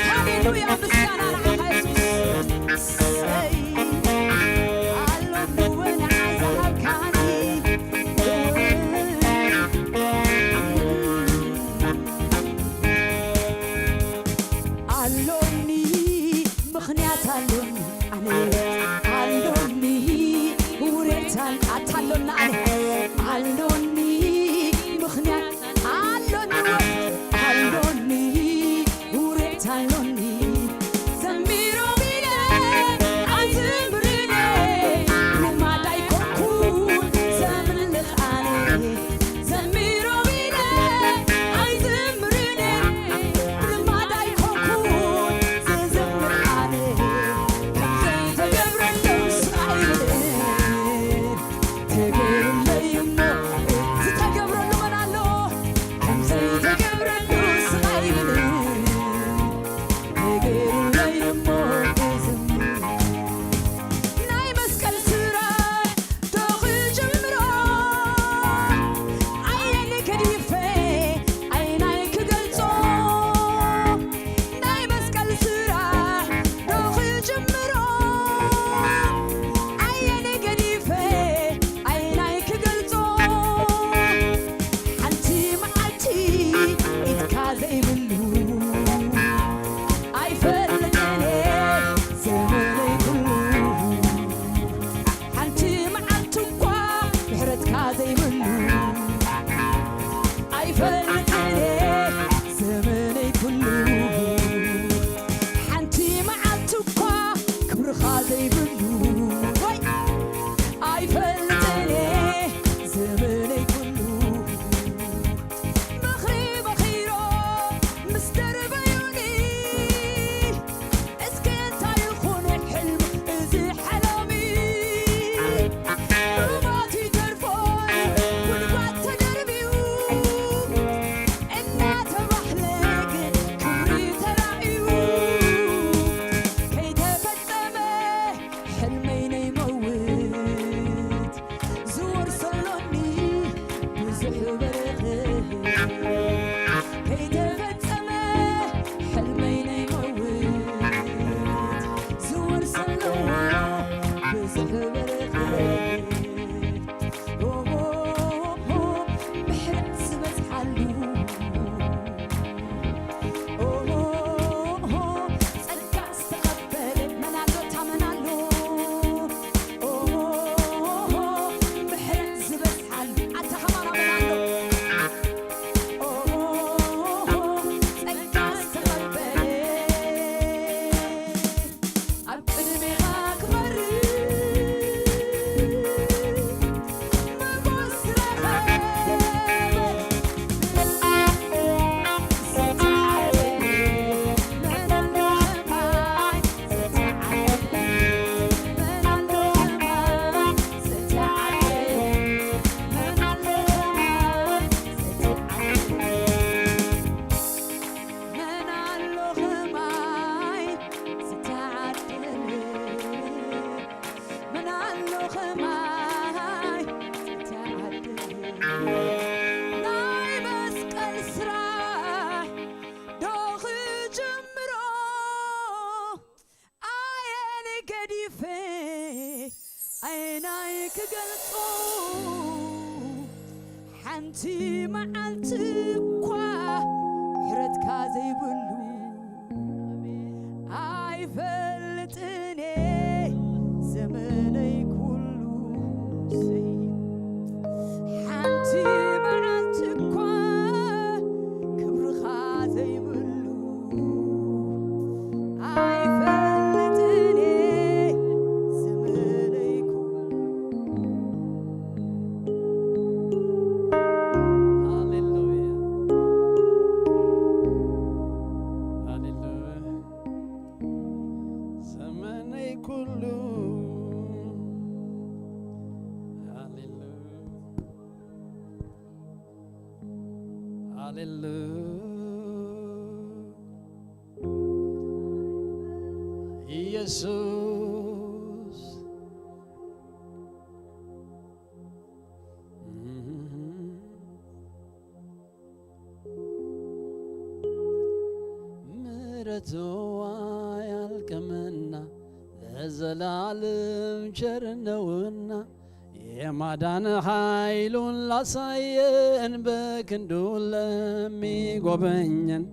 ሃሌሉያ፣ ምስጋና ንዓኻ የሱስ። እሰይ፣ ኣሎኒ ንዓይ ዝሃብካኒ። ኣሎኒ፣ ምኽንያት ኣሎኒ ኣነ፣ ኣሎኒ ውሬታን ኣታሎና ኣነ፣ ኣሎኒ ምኽንያት ኣሎኒ፣ ኣሎኒ ውሬታ ኣሎኒ። ዘሚሮም ኢለ ኣይዝምርን፣ ልማድ ኣይኮንኩን ዘምልኽ ኣነ። ዘሚሮም ኢለ ኣይዝምርን፣ ልማድ ኣይኮንኩን ዝዝምር ኣነ። ከም ዘይተገብረሎም ስቕ ኣይብልን። ተገይሩለይ እሞ ዝተገብረሉ መን ኣሎ? ከም ዘይተገብረሉ ስቕ ኣይብልን። ተገይሩለይ እሞ ክዝምር። ናይ መስቀል ስራሕ ዶ ክጅምሮ? ኣየን ገዲፈ ኣየናይ ክገልጾ? ናይ መስቀል ስራሕ ዶ ክጅምሮ? ኣየን ገዲፈ ኣየናይ ክገልጾ? ሓንቲ መዓልቲ ኢድካ ዘይብሉ ኣይፈልጥን እየ ዘመነይ ኩሉ። ሓንቲ መዓልቲ እኳ ምሕረትካ ዘይብሉ ኣይፈልጥን እየ ዘመነይ ኩሉ። ሓንቲ መዓልቲ እኳ ክብርኻ ዘይብሉ ወይ ኣይፈልጥን እየ ዘመነይ ኩሉ። ምኽሪ መኺሮም ምስ ደርበዩኒ፣ እስከ እንታይ ይኹን ሕልም እዚ ሓላሚ? ሩባት ይተርፎ ጉድጓድ ተደርብዩ፣ እናተባህለ ግን ክብሪ ተራእዩ። ከይተፈጸመ ሕልመይ ነይመውት፣ ዝወርሶ ኣሎኒ ብዙሕ በረኸት። ከይተፈጸመ ሕልመይ ነይመውት፣ ዝወርሶ ኣለዎ ብዙሕ በረኸት። ኦሆ፣ ምሕረት ዝበዝሓሉ። ኦሆ፣ ጸጋ ዝተቐበለ መን ኣሎ? እታ መን ኣሎ? ኦሆ፣ ምሕረት ዝበዝሓሉ። ኣታ ከማና መን ኣሎ? ኦሆ፣ ጸጋ ዝተቐበለ ኣብ ቅድሜኻ ክቐርብ ሞገስ ረኸበ። ዝተዓደለ መን ኣሎ ከማይ? ዝተዓደለ መን ኣሎ ከማይ? ዝተዓደለ መን ኣሎ ከማይ? ዝተዓደለ መን ኣሎ ከማይ? ዝተዓደለ መን ኣሎ ከማይ ዝተዓደለ? ናይ መስቀል ስራሕ ዶ ክጅምሮ? ኣየን ገዲፈ ኣየናይ ክገልጾ? ሓንቲ መዓልቲ እኳ ምሕረትካ ዘይብሉ ኣይፈልጥን እየ ዘመነይ ኩሉ። ሓንቲ መዓልቲ እኳ ክብርኻ ዘይብሉ ኣይፈልጥን እየ ዘመነይ ኩሉ። ሃሌሉያ፣ ሃሌሉያ። ዘመነይ ኩሉ። ሃሌሉያ። ሃሌሉያ። ኢየሱስ። ምሕረቱ አያልቅምና ለዘላለም ቸር ነውና፣ የማዳን ኃይሉን ላሳየን፣ በክንዱ ለሚጎበኘን፣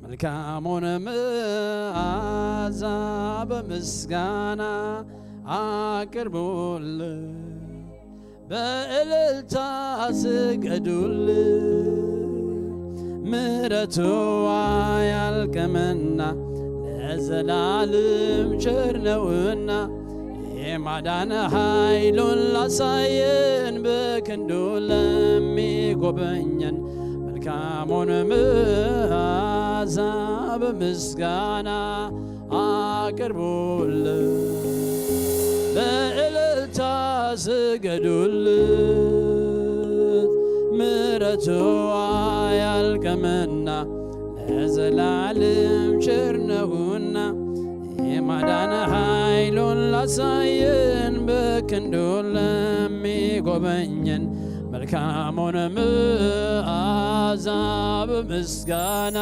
መልካሙን መዓዛ በምስጋና አቅርቡለት። በእልልታ ስገዱለት። ምሕረቱ አያልቅምና ለዘላለም ቸር ነውና፣ የማዳን ኃይሉን ላሳየን፣ በክንዱ ለሚጎበኘን፣ መልካሙን መዓዛ በምስጋና አቅርቡለት። በእልልታ ስገዱለት። ምሕረቱ አያልቅምና ለዘላለም ቸር ነውና፣ የማዳን ኃይሉን ላሳየን፣ በክንዱ ለሚጎበኘን፣ መልካሙን መዓዛ በምስጋና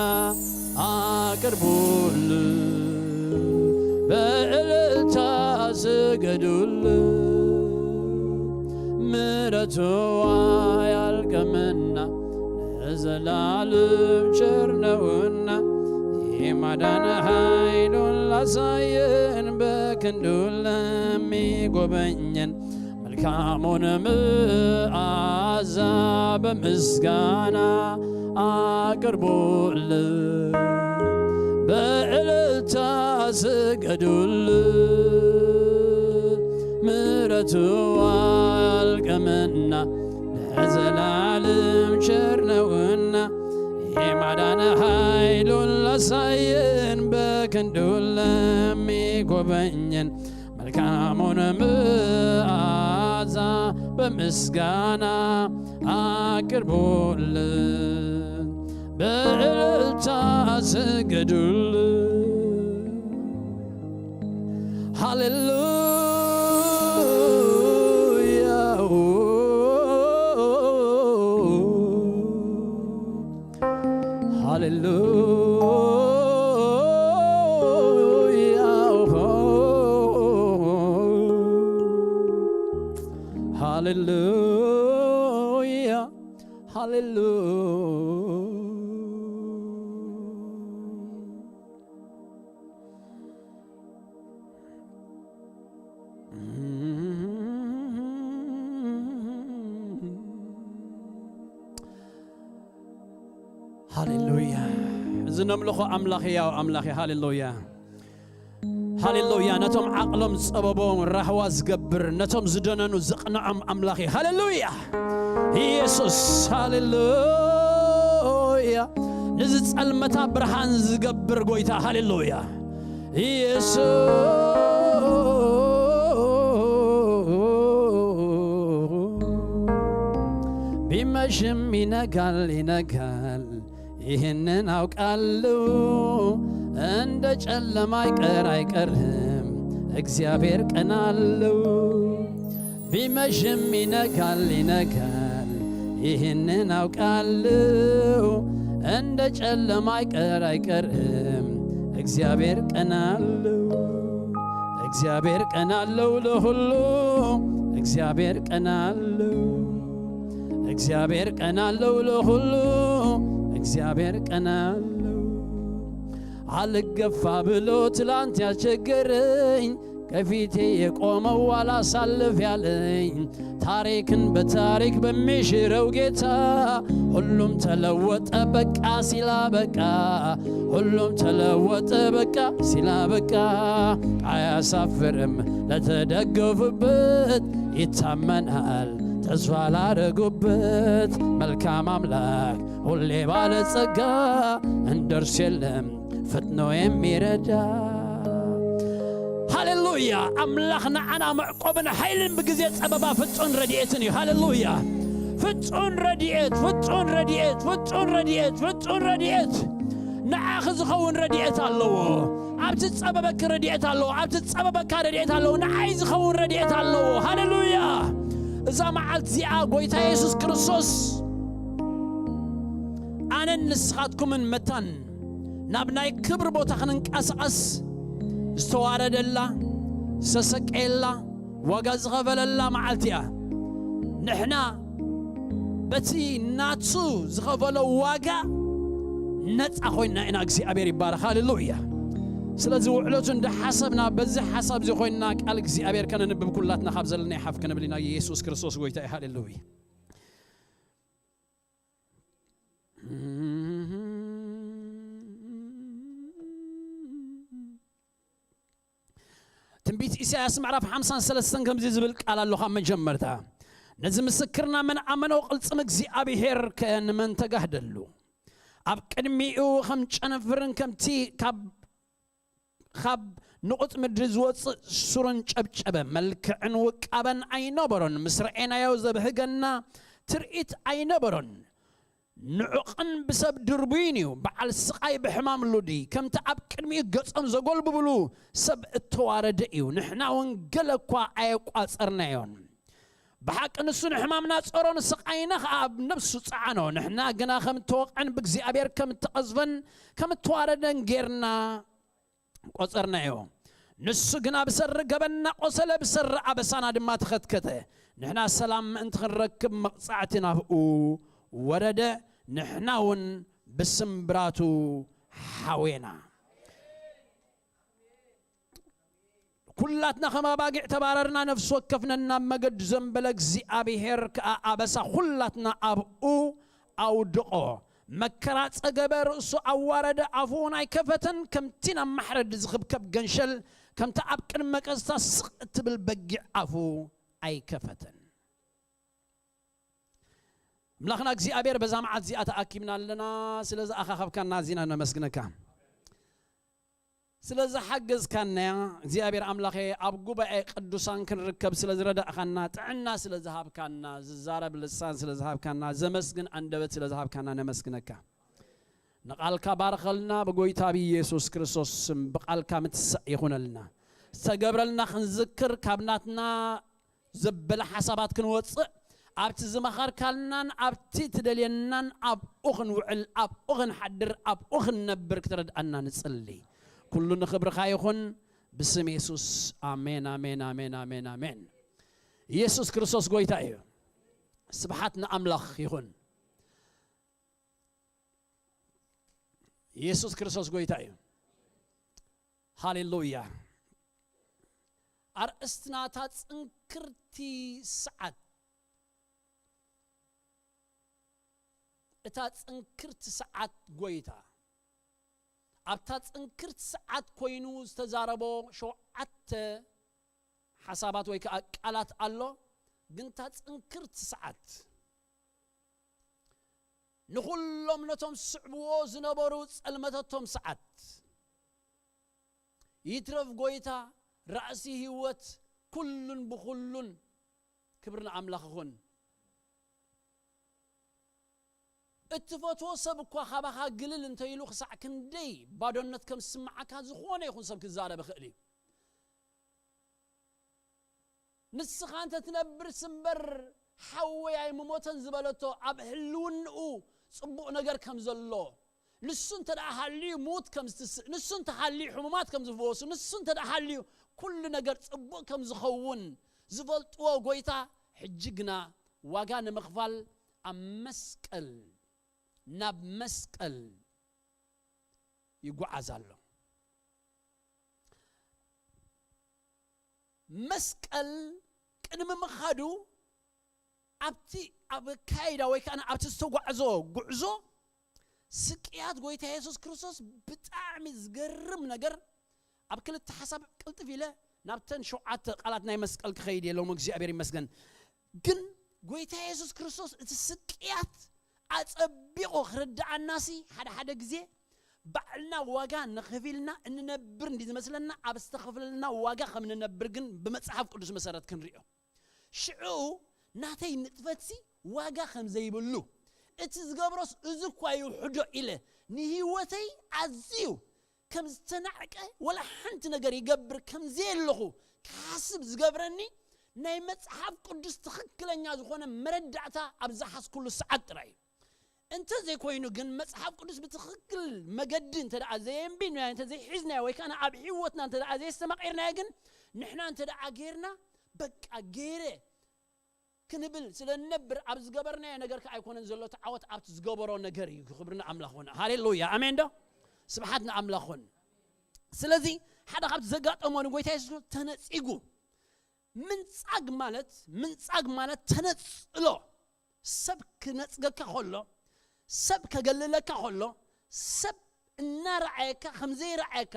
አቅርቡለት። በእልልታ ስገዱለት። ምሕረቱ አያልቅምና ለዘላለም ቸር ነውና፣ የማዳን ኃይሉን ላሳየን፣ በክንዱ ለሚጎበኘን፣ መልካሙን መዓዛ በምስጋና አቅርቡለት። በእልልታ ስገዱለት። ምሕረቱ አያልቅምና ለዘላለም ቸር ነውና፣ የማዳን ኃይሉን ላሳየን፣ በክንዱ ለሚጎበኘን፣ መልካሙን መዓዛ በምስጋና አቅርቡለት። በእልልታ ስገዱለት። ሃሌሉያ፣ ሃሌሉያ፣ ሃሌሉያ፣ ሃሌሉያ። ሃሌሉያ። እዚ ነምልኾ ኣምላኽ ሕያው ኣምላኽ እዩ። ሃሌሉያ፣ ሃሌሉያ። ነቶም ዓቕሎም ዝጸበቦም ራህዋ ዝገብር፣ ነቶም ዝደነኑ ዘቕንዖም ኣምላኽ እዩ። ሃሌሉያ፣ ኢየሱስ። ሃሌሉያ፣ ንዝጸልመታ ብርሃን ዝገብር ጐይታ። ሃሌሉያ፣ ኢየሱስ። ቢመሽም ይነጋል፣ ይነጋል፣ ይህንን አውቃለሁ፣ እንደ ጨለማ አይቀር፣ አይቀርም፣ እግዚአብሔር ቀን አለው። ቢመሽም ይነጋል፣ ይነጋል፣ ይህንን አውቃለሁ፣ እንደ ጨለማ አይቀር፣ አይቀርም፣ እግዚአብሔር ቀን አለው። እግዚአብሔር ቀን አለው ለሁሉ፣ እግዚአብሔር ቀን አለው። እግዚአብሔር ቀን አለው ለሁሉ፣ እግዚአብሔር ቀን አለው። አልገፋ ብሎ ትላንት ያስቸገረኝ፣ ከፊቴ የቆመው አላሳልፍ ያለኝ፣ ታሪክን በታሪክ በሚሽረው ጌታ ሁሉም ተለወጠ በቃ ሲላ በቃ፣ ሁሉም ተለወጠ በቃ ሲላ በቃ። አያሳፍርም ለተደገፉበት፣ ይታመናል ተስፋ ላረጉበት። መልካም አምላክ ሁሌ ባለጸጋ፣ እንደርሱ የለም ፈጥኖ የሚረዳ። ሃሌሉያ! ኣምላኽ ንዓና መዕቆብን ሓይልን ብግዜ ጸበባ ፍጹን ረድኤትን እዩ። ሃሌሉያ! ፍጹን ረድኤት፣ ፍጹን ረድኤት፣ ፍጹን ረድኤት፣ ፍጹን ረድኤት። ንዓኺ ዝኸውን ረድኤት ኣለዎ። ኣብቲ ጸበበኪ ረድኤት ኣለዎ። ኣብቲ ጸበበካ ረድኤት ኣለዎ። ንዓይ ዝኸውን ረድኤት ኣለዎ። ሃሌሉያ! እዛ መዓልቲ እዚኣ ጐይታ የሱስ ክርስቶስ ኣነን ንስኻትኩምን መታን ናብ ናይ ክብሪ ቦታ ክንንቀሳቐስ ዝተዋረደላ፣ ዝተሰቀየላ፣ ዋጋ ዝኸፈለላ መዓልቲ እያ። ንሕና በቲ ናቱ ዝኸፈሎ ዋጋ ነፃ ኮይና ኢና። እግዚኣብሔር ይባረኽ። ሃሌሉያ። ስለዚ ውዕለቱ እንደ ሓሰብና፣ በዚ ሓሳብ እዚ ኮይንና ቃል እግዚኣብሔር ከነንብብ ኩላትና ካብ ዘለና ሓፍ ክንብል ኢና። ኢየሱስ ክርስቶስ ጎይታ እዩ። ሃሌሉያ። ትንቢት ኢሳያስ ምዕራፍ ሓምሳን ሰለስተን ከምዚ ዝብል ቃል ኣሎ። ካብ መጀመርታ ነዚ ምስክርና መን ኣመኖ? ቅልጽም እግዚኣብሔር ከ ንመን ተጋህደሉ? ኣብ ቅድሚኡ ከም ጨንፍርን ከምቲ ካብ፣ ካብ ንቑጽ ምድሪ ዝወጽእ ሱርን ጨብጨበ። መልክዕን ውቃበን ኣይነበሮን። ምስ ረኤናዮ ዘብህገና ትርኢት ኣይነበሮን። ንዑቕን ብሰብ ድርቡይን እዩ። በዓል ስቓይ ብሕማም ሉዲ፣ ከምቲ ኣብ ቅድሚኡ ገጾም ዘጎልብብሉ ሰብ እተዋረደ እዩ። ንሕና ወንጌል እኳ ኣየቋጸርናዮን። ብሓቂ ንሱ ንሕማምና ጾሮ፣ ንስቓይና ኸኣ ኣብ ነፍሱ ጸዓኖ። ንሕና ግና ከም እተወቕዐን ብእግዚኣብሔር ከም እተቐዝፈን ከም እተዋረደን ጌርና ቆጸርናዮ። ንሱ ግና ብሰሪ ገበንና ቆሰለ፣ ብሰሪ ኣበሳና ድማ ተኸትከተ። ንሕና ሰላም ምእንቲ ክንረክብ መቕጻዕቲ ናብኡ ወረደ፣ ንሕና እውን ብስምብራቱ ሓዌና። ኩላትና ከም ኣባጊዕ ተባረርና፣ ነፍሲ ወከፍና ናብ መገዱ ዘንበለ፣ እግዚኣብሔር ከኣ ኣበሳ ኩላትና ኣብኡ ኣውድቖ። መከራ ጸገበ፣ ርእሱ ኣዋረደ፣ ኣፉ እውን ኣይከፈተን። ከምቲ ናብ ማሕረዲ ዝኽብከብ ገንሸል፣ ከምቲ ኣብ ቅድሚ መቀዝታ ስቕ እትብል በጊዕ ኣፉ ኣይከፈተን። ኣምላኽና እግዚኣብሔር፣ በዛ መዓልቲ እዚኣ ተኣኪብና ኣለና። ስለ ዝኣኻኸብካና ኣዚና ነመስግነካ። ስለ ዝሓገዝካና እግዚኣብሔር ኣምላኸ፣ ኣብ ጉባኤ ቅዱሳን ክንርከብ ስለ ዝረዳእኻና፣ ጥዕና ስለ ዝሃብካና፣ ዝዛረብ ልሳን ስለ ዝሃብካና፣ ዘመስግን ኣንደበት ስለ ዝሃብካና ነመስግነካ። ንቓልካ ባርኸልና ብጎይታ ብኢየሱስ ክርስቶስ ስም፣ ብቓልካ ምትሳእ ይኹነልና። ዝተገብረልና ክንዝክር፣ ካብ ናትና ዘበለ ሓሳባት ክንወፅእ፣ ኣብቲ ዝመኸርካልናን ኣብቲ ትደልየናን ኣብኡ ክንውዕል፣ ኣብኡ ክንሓድር፣ ኣብኡ ክንነብር ክትረድኣና ንጽሊ። ኩሉ ንኽብርኻ ይኹን፣ ብስም የሱስ። ኣሜን፣ ኣሜን፣ ኣሜን፣ ኣሜን፣ ኣሜን። ኢየሱስ ክርስቶስ ጎይታ እዩ። ስብሓት ንኣምላኽ ይኹን። ኢየሱስ ክርስቶስ ጎይታ እዩ። ሃሌሉያ። ኣርእስትና እታ ጽንክርቲ ሰዓት፣ እታ ጽንክርቲ ሰዓት ጎይታ። ኣብታ ጽንክርቲ ሰዓት ኮይኑ ዝተዛረቦ ሸውዓተ ሓሳባት ወይ ከዓ ቃላት ኣሎ። ግን እታ ጽንክርቲ ሰዓት ንኹሎም ነቶም ዝስዕብዎ ዝነበሩ ጸልመተቶም ሰዓት፣ ይትረፍ ጎይታ፣ ራእሲ ህይወት፣ ኩሉን ብኹሉን። ክብሪ ንኣምላኽ ይኹን። እትፈትዎ ሰብ እኳ ካባኻ ግልል እንተኢሉ፣ ክሳዕ ክንደይ ባዶነት ከም ዝስምዓካ ዝኾነ ይኹን ሰብ ክዛረብ ይኽእል እዩ። ንስኻ እንተ ትነብርስ እምበር፣ ሓወይ ኣይምሞተን ዝበለቶ፣ ኣብ ህልውንኡ ጽቡቕ ነገር ከም ዘሎ፣ ንሱ እንተ ደኣ ሃልዩ፣ ምዉት ከም ዝትስእ፣ ንሱ እንተ ሃልዩ፣ ሕሙማት ከም ዝፍወሱ፣ ንሱ እንተ ደኣ ሃልዩ፣ ኩሉ ነገር ጽቡቕ ከም ዝኸውን ዝፈልጥዎ ጎይታ፣ ሕጂ ግና ዋጋ ንምኽፋል ኣብ መስቀል፣ ናብ መስቀል ይጓዓዝ ኣሎ። መስቀል ቅድሚ ምኻዱ፣ ኣብቲ ኣብ ኣካይዳ ወይ ከኣ ኣብቲ ዝተጓዕዞ ጉዕዞ፣ ስቅያት ጎይታ የሱስ ክርስቶስ ብጣዕሚ ዝገርም ነገር። ኣብ ክልተ ሓሳብ ቅልጥፍ ኢለ ናብተን ሸውዓተ ቃላት ናይ መስቀል ክኸይድ እየ ሎም እግዚኣብሔር ይመስገን። ግን ጎይታ የሱስ ክርስቶስ እቲ ስቅያት ኣጸቢቑ ክርድኣናሲ፣ ሓደ ሓደ ግዜ ባዕልና ዋጋ ንኽፊልና እንነብር እንዲ ዝመስለና፣ ኣብ ዝተኸፍለልና ዋጋ ከም ንነብር ግን ብመጽሓፍ ቅዱስ መሰረት ክንሪኦ። ሽዑ ናተይ ንጥፈትሲ ዋጋ ከም ዘይብሉ፣ እቲ ዝገብሮስ እዚ እኳ ይውሕዶ ኢለ ንህይወተይ ኣዝዩ ከም ዝተናዕቀ፣ ወላ ሓንቲ ነገር ይገብር ከም ዘየለኹ ክሓስብ ዝገብረኒ ናይ መጽሓፍ ቅዱስ ትኽክለኛ ዝኾነ መረዳእታ ኣብ ዝሓዝኩሉ ሰዓት ጥራይ እዩ። እንተ ዘይኮይኑ ግን፣ መጽሓፍ ቅዱስ ብትኽክል መገዲ እንተ ደኣ ዘየንቢናዮ፣ እንተ ዘይሒዝናዮ፣ ወይ ከኣ ኣብ ህይወትና እንተ ደኣ ዘየስተማቒርናዮ ግን፣ ንሕና እንተ ደኣ ጌርና፣ በቃ ገይረ ክንብል ስለ እንነብር፣ ኣብ ዝገበርናዮ ነገር ከኣ ኣይኮነን ዘሎ፣ እቲ ዓወት ኣብቲ ዝገበሮ ነገር እዩ። ክብሪ ንኣምላኽ ኾነ። ሃሌሉያ። ኣሜን ዶ? ስብሓት ንኣምላኽ ኾነ። ስለዚ ሓደ ካብቲ ዘጋጠሞ ንጎይታ የሱስ ተነጺጉ። ምንጻግ ማለት፣ ምንጻግ ማለት ተነጽሎ። ሰብ ክነጽገካ ከሎ፣ ሰብ ከገልለካ ከሎ፣ ሰብ እናረኣየካ ከም ዘይረኣየካ፣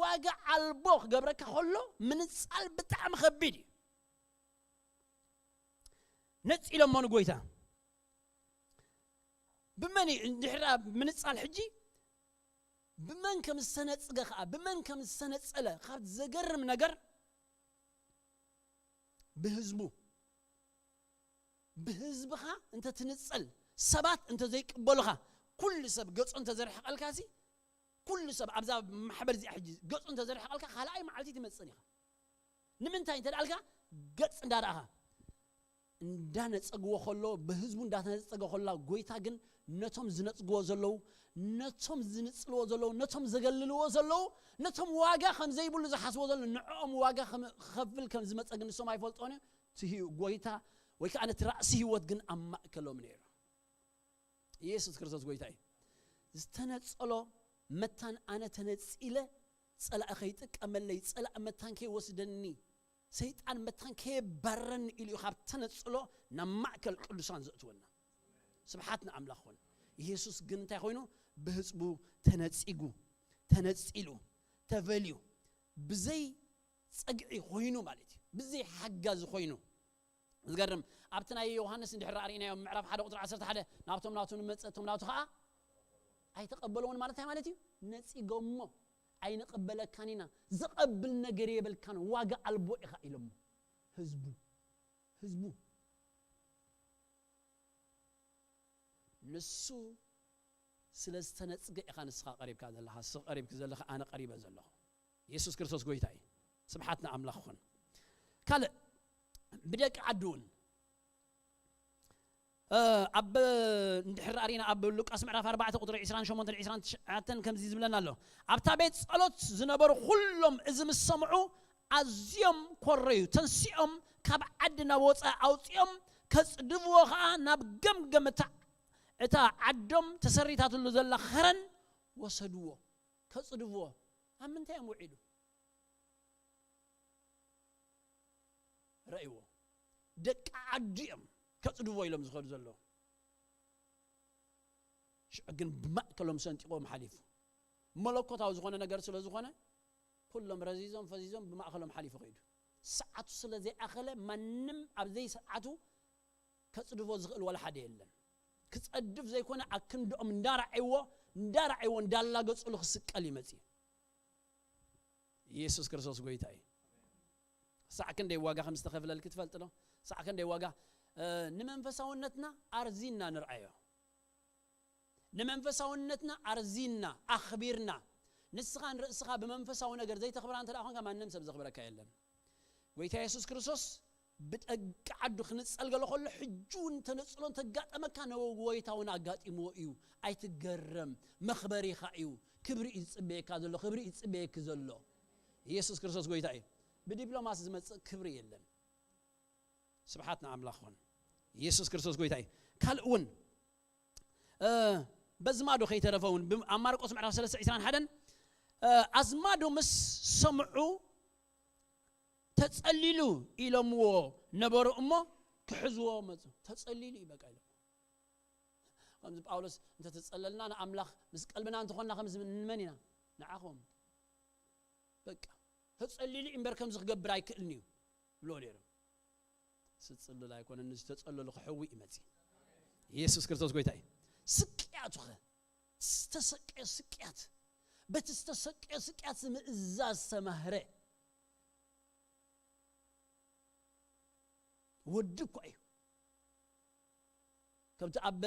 ዋጋ ኣልቦ ክገብረካ ከሎ፣ ምንጻል ብጣዕሚ ከቢድ እዩ። ነጺሎሞ ንጎይታ። ብመን እዩ እንድሕር ምንጻል ሕጂ? ብመን ከም ዝተነጽገ ከኣ፣ ብመን ከም ዝተነጸለ ካብ ዘገርም ነገር፣ ብህዝቡ፣ ብህዝብኻ እንተ ትንጸል፣ ሰባት እንተ ዘይቅበሉኻ፣ ኩሉ ሰብ ገጹ እንተ ዘርሕቐልካሲ፣ ኩሉ ሰብ ኣብዛ ማሕበር እዚኣ ሕጂ ገጹ እንተ ዘርሕቐልካ፣ ካልኣይ መዓልቲ ትመጽእን ኢኻ። ንምንታይ እንተ ደኣልካ፣ ገጽ እንዳረኣኻ፣ እንዳነጸግዎ ከሎ፣ ብህዝቡ እንዳተነጸገ ከሎ፣ ጎይታ ግን ነቶም ዝነጽግዎ ዘለዉ፣ ነቶም ዝንጽልዎ ዘለዉ፣ ነቶም ዘገልልዎ ዘለዉ፣ ነቶም ዋጋ ከም ዘይብሉ ዝሓስቦ ዘለዉ፣ ንዕኦም ዋጋ ከም፣ ክኸፍል ከም ዝመጸ ግን ንሶም ኣይፈልጦን እዮም። እቲ ህዩ-፣ ጎይታ ወይ ከኣ ነቲ ራእሲ ህይወት ግን ኣብ ማእከሎም ነይሩ። ኢየሱስ ክርስቶስ ጎይታ እዩ። ዝተነጸሎ መታን ኣነ ተነጺለ፣ ጸላኢ ከይጥቀመለይ፣ ጸላኢ መታን ከይወስደኒ፣ ሰይጣን መታን ከየባረኒ ኢሉ እዩ ካብ ተነጽሎ ናብ ማእከል ቅዱሳን ዘእትወና። ስብሓት ንኣምላኽ ኾነ። ኢየሱስ ግን እንታይ ኮይኑ? ብህዝቡ ተነጺጉ፣ ተነጺሉ፣ ተበልዩ፣ ብዘይ ጸግዒ ኮይኑ ማለት እዩ። ብዘይ ሓጋዚ ኮይኑ። ዝገርም፣ ኣብቲ ናይ ዮሃንስ እንድሕር ኣርኢናዮ ምዕራፍ ሓደ ቁጽሪ ዓሰርተ ሓደ፣ ናብቶም ናቱ ንመጸ፣ እቶም ናቱ ኸኣ ኣይተቐበልዎን ማለት እንታይ ማለት እዩ? ነጺጎሞ፣ "ኣይንቕበለካን ኢና፣ ዝቐብል ነገር የብልካን፣ ዋጋ ኣልቦ ኢኻ" ኢሎሞ። ህዝቡ፣ ህዝቡ። ንሱ ስለ ዝተነጽገ ኢኻ ንስኻ ቀሪብካ ዘለኻ፣ ንስኻ ቀሪብኪ ዘለኻ፣ ኣነ ቀሪበ ዘለኹ። የሱስ ክርስቶስ ጎይታ እዩ። ስብሓት ንኣምላኽ ይኹን። ካልእ፣ ብደቂ ዓዲ እውን፣ እ፣ ኣብ፣ እንድሕር ኣሪና ኣብ ሉቃስ ምዕራፍ ኣርባዕተ ቁጽሪ ዕስራን ሸሞንተን ዕስራን ትሽዓተን ከምዚ ዝብለና ኣሎ። ኣብታ ቤት ጸሎት ዝነበሩ ኩሎም እዚ ምስ ሰምዑ ኣዝዮም ኮረዩ፣ ተንሲኦም ካብ ዓዲ ናብ ወጻኢ ኣውጺኦም ከጽድፍዎ ኸኣ ናብ ገምገም እታ፣ እታ ዓዶም ተሰሪታትሉ ዘላ ኸረን ወሰድዎ። ከጽድፍዎ ኣብ ምንታይ እዮም ውዒሉ? ረእይዎ። ደቂ ዓዲ እዮም ከጽድፍዎ ኢሎም ዝኸዱ ዘለዉ። ሽዑ ግን ብማእከሎም ሰንጢቕዎም ሓሊፉ። መለኮታዊ ዝኾነ ነገር ስለ ዝኾነ፣ ኩሎም ረዚዞም ፈዚዞም ብማእከሎም ሓሊፉ ከይዱ። ሰዓቱ ስለ ዘይኣኸለ፣ ማንም ኣብ ዘይሰዓቱ ከጽድፎ ዝኽእል ዋላ ሓደ የለን። ክጸድፍ ዘይኮነ፣ ኣብ ክንድኦም እንዳረዓይዎ፣ እንዳረዓይዎ፣ እንዳላገጹሉ ክስቀል ይመጽእ። ኢየሱስ ክርስቶስ ጎይታ እዩ። ሳዕ ክንደይ ዋጋ ከም ዝተኸፍለልኪ ትፈልጢ ዶ? ሳዕ ክንደይ ዋጋ፣ እ፣ ንመንፈሳውነትና ኣርዚና ንርኣዮ። ንመንፈሳውነትና ኣርዚና፣ ኣኽቢርና። ንስኻ ንርእስኻ ብመንፈሳዊ ነገር ዘይተኽብራ እንተ ደኣ ኾንካ፣ ማንም ሰብ ዘኽብረካ የለን። ጎይታ የሱስ ክርስቶስ ብደቂ ዓዱ ክንጸል ገለ ከሎ፣ ሕጂ እውን ተነጽሎ እንተጋጠመካ፣ ንጎይታ እውን ኣጋጢምዎ እዩ። ኣይትገረም፣ መኽበሪኻ እዩ። ክብሪ እዩ ዝጽበየካ ዘሎ፣ ክብሪ እዩ ዝጽበየኪ ዘሎ። ኢየሱስ ክርስቶስ ጎይታ እዩ። ብዲፕሎማሲ ዝመጽእ ክብሪ የለን። ስብሓት ንኣምላኽ ይኹን። ኢየሱስ ክርስቶስ ጎይታ እዩ። ካልእ እውን፣ እ፣ በዝማዶ ከይተረፈ እውን፣ ብ-፣ ኣብ ማርቆስ ምዕራፍ ሰለስተ ዕስራን ሓደን፣ እ፣ ኣዝማዶ ምስ ሰምዑ፣ "ተጸሊሉ" ኢሎምዎ ነበሩ እሞ፣ ክሕዝዎ መጹ። "ተጸሊሉ" እዩ በቃ ኢሎም። ከምዚ ጳውሎስ፣ "እንተ ተጸለልና ንኣምላኽ፣ ምስ ቀልብና እንተኾንና ከምዚ ንመን ኢና? ንዓኹም። በቃ፣ ተጸሊሉ እምበር ከምዚ ክገብር ኣይክእልን እዩ" ብሎ ነይሮም። ስጽልል ኣይኮነን፣ ንዝተጸለሉ ክሕዊ እዩ መጺ። ኢየሱስ ክርስቶስ ጎይታ እዩ። ስቅያቱ ኸ? ዝተሰቀዮ ስቅያት፣ በቲ ዝተሰቀዮ ስቅያት ምእዛዝ ዝተማህረ ወዲ እኳ እዩ። ከምቲ ኣብ፣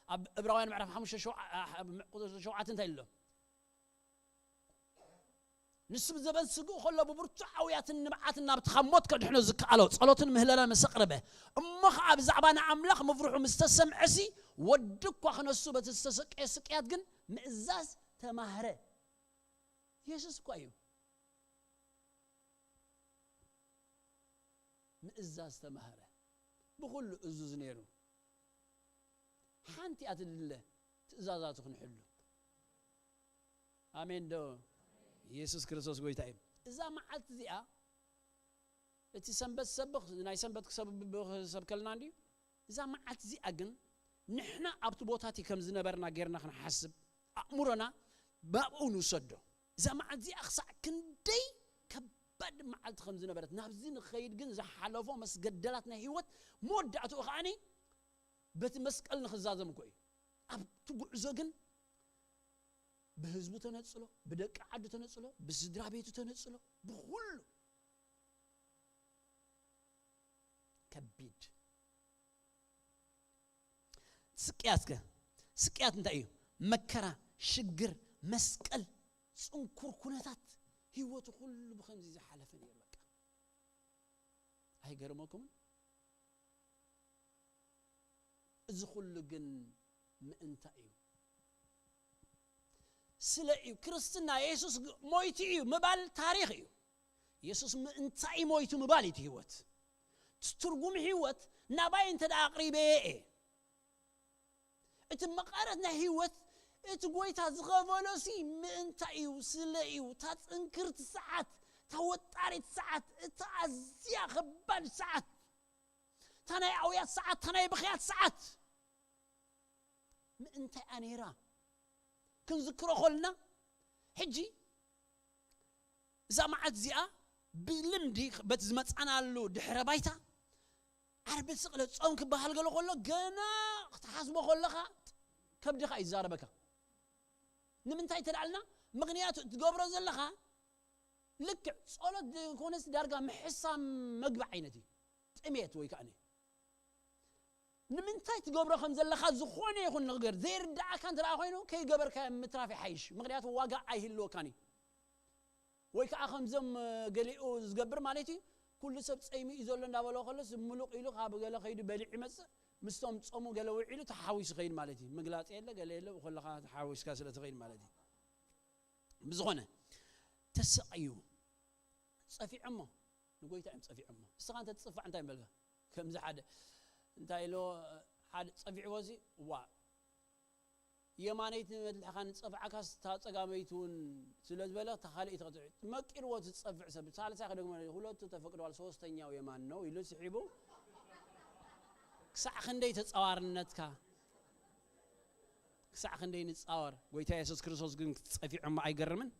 ኣብ ዕብራውያን ምዕራፍ ሓሙሽተ ሸውዓ-፣ ቁጽሪ ሸውዓተ እንታይ ኣሎ? ንሱ ብዘበን ስግኡ ከሎ ብብርቱዕ ኣውያትን ንብዓትን ናብቲ ካብ ሞት ከድሕኖ ዝከኣሎ ጸሎትን ምህለላን ምስ ኣቕረበ፣ እሞ ኸዓ ብዛዕባ ንኣምላኽ ምፍርሑ ምስ ተሰምዐሲ፣ ወዲ እኳ ክነሱ በቲ ዝተሰቀየ ስቅያት ግን ምእዛዝ ተማህረ። የሱስ እኳ እዩ ምእዛዝ ተማህረ። ብኹሉ እዙዝ ነይሩ። ሓንቲ እያ ትድለ፣ ትእዛዛቱ ክንሕሉ። ኣሜን ዶ? ኢየሱስ ክርስቶስ ጎይታ እዩ። እዛ መዓልቲ እዚኣ፣ እቲ ሰንበት ሰብኽ፣ ናይ ሰንበት ክሰብ-፣ ክሰብከልና እንድዩ። እዛ መዓልቲ እዚኣ ግን ንሕና ኣብቲ ቦታ እቲ ከም ዝነበርና ጌርና ክንሓስብ፣ ኣእምሮና ብኣብኡ ንውሰዶ። እዛ መዓልቲ እዚኣ ክሳዕ ክንደይ ከባድ መዓልቲ ከም ዝነበረት፣ ናብዚ ንኸይድ ግን ዝሓለፎ መስገደላት ናይ ህይወት መወዳእትኡ ከዓኒ በቲ መስቀል ንኽዛዘም እኮ እዩ። ኣብቲ ጉዕዞ ግን ብህዝቡ ተነጽሎ፣ ብደቂ ዓዱ ተነጽሎ፣ ብስድራ ቤቱ ተነጽሎ፣ ብኹሉ ከቢድ። ስቅያትከ? ስቅያት እንታይ እዩ? መከራ፣ ሽግር፣ መስቀል፣ ጽንኩር ኩነታት፣ ህይወቱ ኩሉ ብኸምዚ ዝሓለፈ ነይሩ። በቃ ኣይገርመኩምን? እዚ ኩሉ ግን ምእንታ እዩ። ስለ እዩ። ክርስትና የሱስ ግ-፣ ሞይቱ እዩ ምባል ታሪኽ እዩ። የሱስ ምእንታ እዩ ሞይቱ ምባል እዩ እቲ ህይወት። እቲ ትርጉም ህይወት ናባይ እንተ ደኣ ኣቕሪበ እየ። እቲ መቐረት ናይ ህይወት እቲ ጎይታ ዝኸፈሎሲ ምእንታ እዩ፣ ስለ እዩ። እታ ጽንክርቲ ሰዓት፣ እታ ወጣሪት ሰዓት፣ እታ ኣዝያ ከባድ ሰዓት፣ እታ ናይ ኣውያት ሰዓት፣ እታ ናይ ብኽያት ሰዓት ምእንታይ እያ ነይራ? ክንዝክሮ ኾልና፣ ሕጂ እዛ መዓልቲ እዚኣ ብልምዲ በቲ ዝመጻናሉ ድሕረ ባይታ፣ ዓርቢ ስቕለት ጾም ክበሃል ገሎ ከሎ፣ ገና ክትሓስቦ ከለኻ ከብድኻ እዩ ዝዛረበካ። ንምንታይ ተዳልና? ምኽንያቱ እትገብሮ ዘለኻ ልክዕ ጸሎት ዘይኮነስ ዳርጋ ምሕሳም መግቢ ዓይነት እዩ። ጥሜት ወይ ከኣ ንምንታይ ትገብሮ ከም ዘለኻ ዝኾነ ይኹን ነገር ዘይርድኣካ እንተ ደኣ ኮይኑ፣ ከይገበርካዮ ምትራፍ ይሓይሽ። ምኽንያቱ ዋጋ ኣይህልወካን እዩ። ወይ ከኣ ከምዞም፣ እ፣ ገሊኡ ዝገብር ማለት እዩ፣ ኩሉ ሰብ ጸይሙ እዩ ዘሎ እንዳበሎ ከሎስ፣ ምሉቕ ኢሉ ካብ ገለ ከይዱ በሊዑ ይመጽእ፣ ምስቶም ጾሙ ገለ ውዒሉ ተሓዊሱ ይኸይድ ማለት እዩ። ምግላጽ የለ፣ ገለ የለ፣ ብኸለኻ ተሓዊስካ ስለ ትኸይድ ማለት እዩ። ብዝኾነ፣ ተሰቒዩ፣ ጸፊዖሞ፣ ንጎይታ እዮም ጸፊዖሞ። ንስኻ እንተ ትጽፋዕ እንታይ ምበልካ? ከምዚ ሓደ፣ እንታይ ኢሎ፣ ሓደ ጸፊዕዎ ሲ፣ ዋ፣ የማነይቲ መድልሕኻ ንጸፍዓካስ፣ እታ ጸጋመይቲ እውን ስለ ዝበለ፣ እታ ካልኣይቲ ክትዕ-፣ መቂርዎ እቲ ዝጸፍዕ ሰብ፣ ሳልሳይ ክደግሞ፣ ሁለቱ ተፈቅደዋል፣ ሶስተኛው የማን ነው ኢሉ ስሒቡ፣ ክሳዕ ክንደይ ተጻዋርነትካ፣ ክሳዕ ክንደይ ንጻወር። ጎይታ የሱስ ክርስቶስ ግን ጸፊዖሞ ኣይገርምን።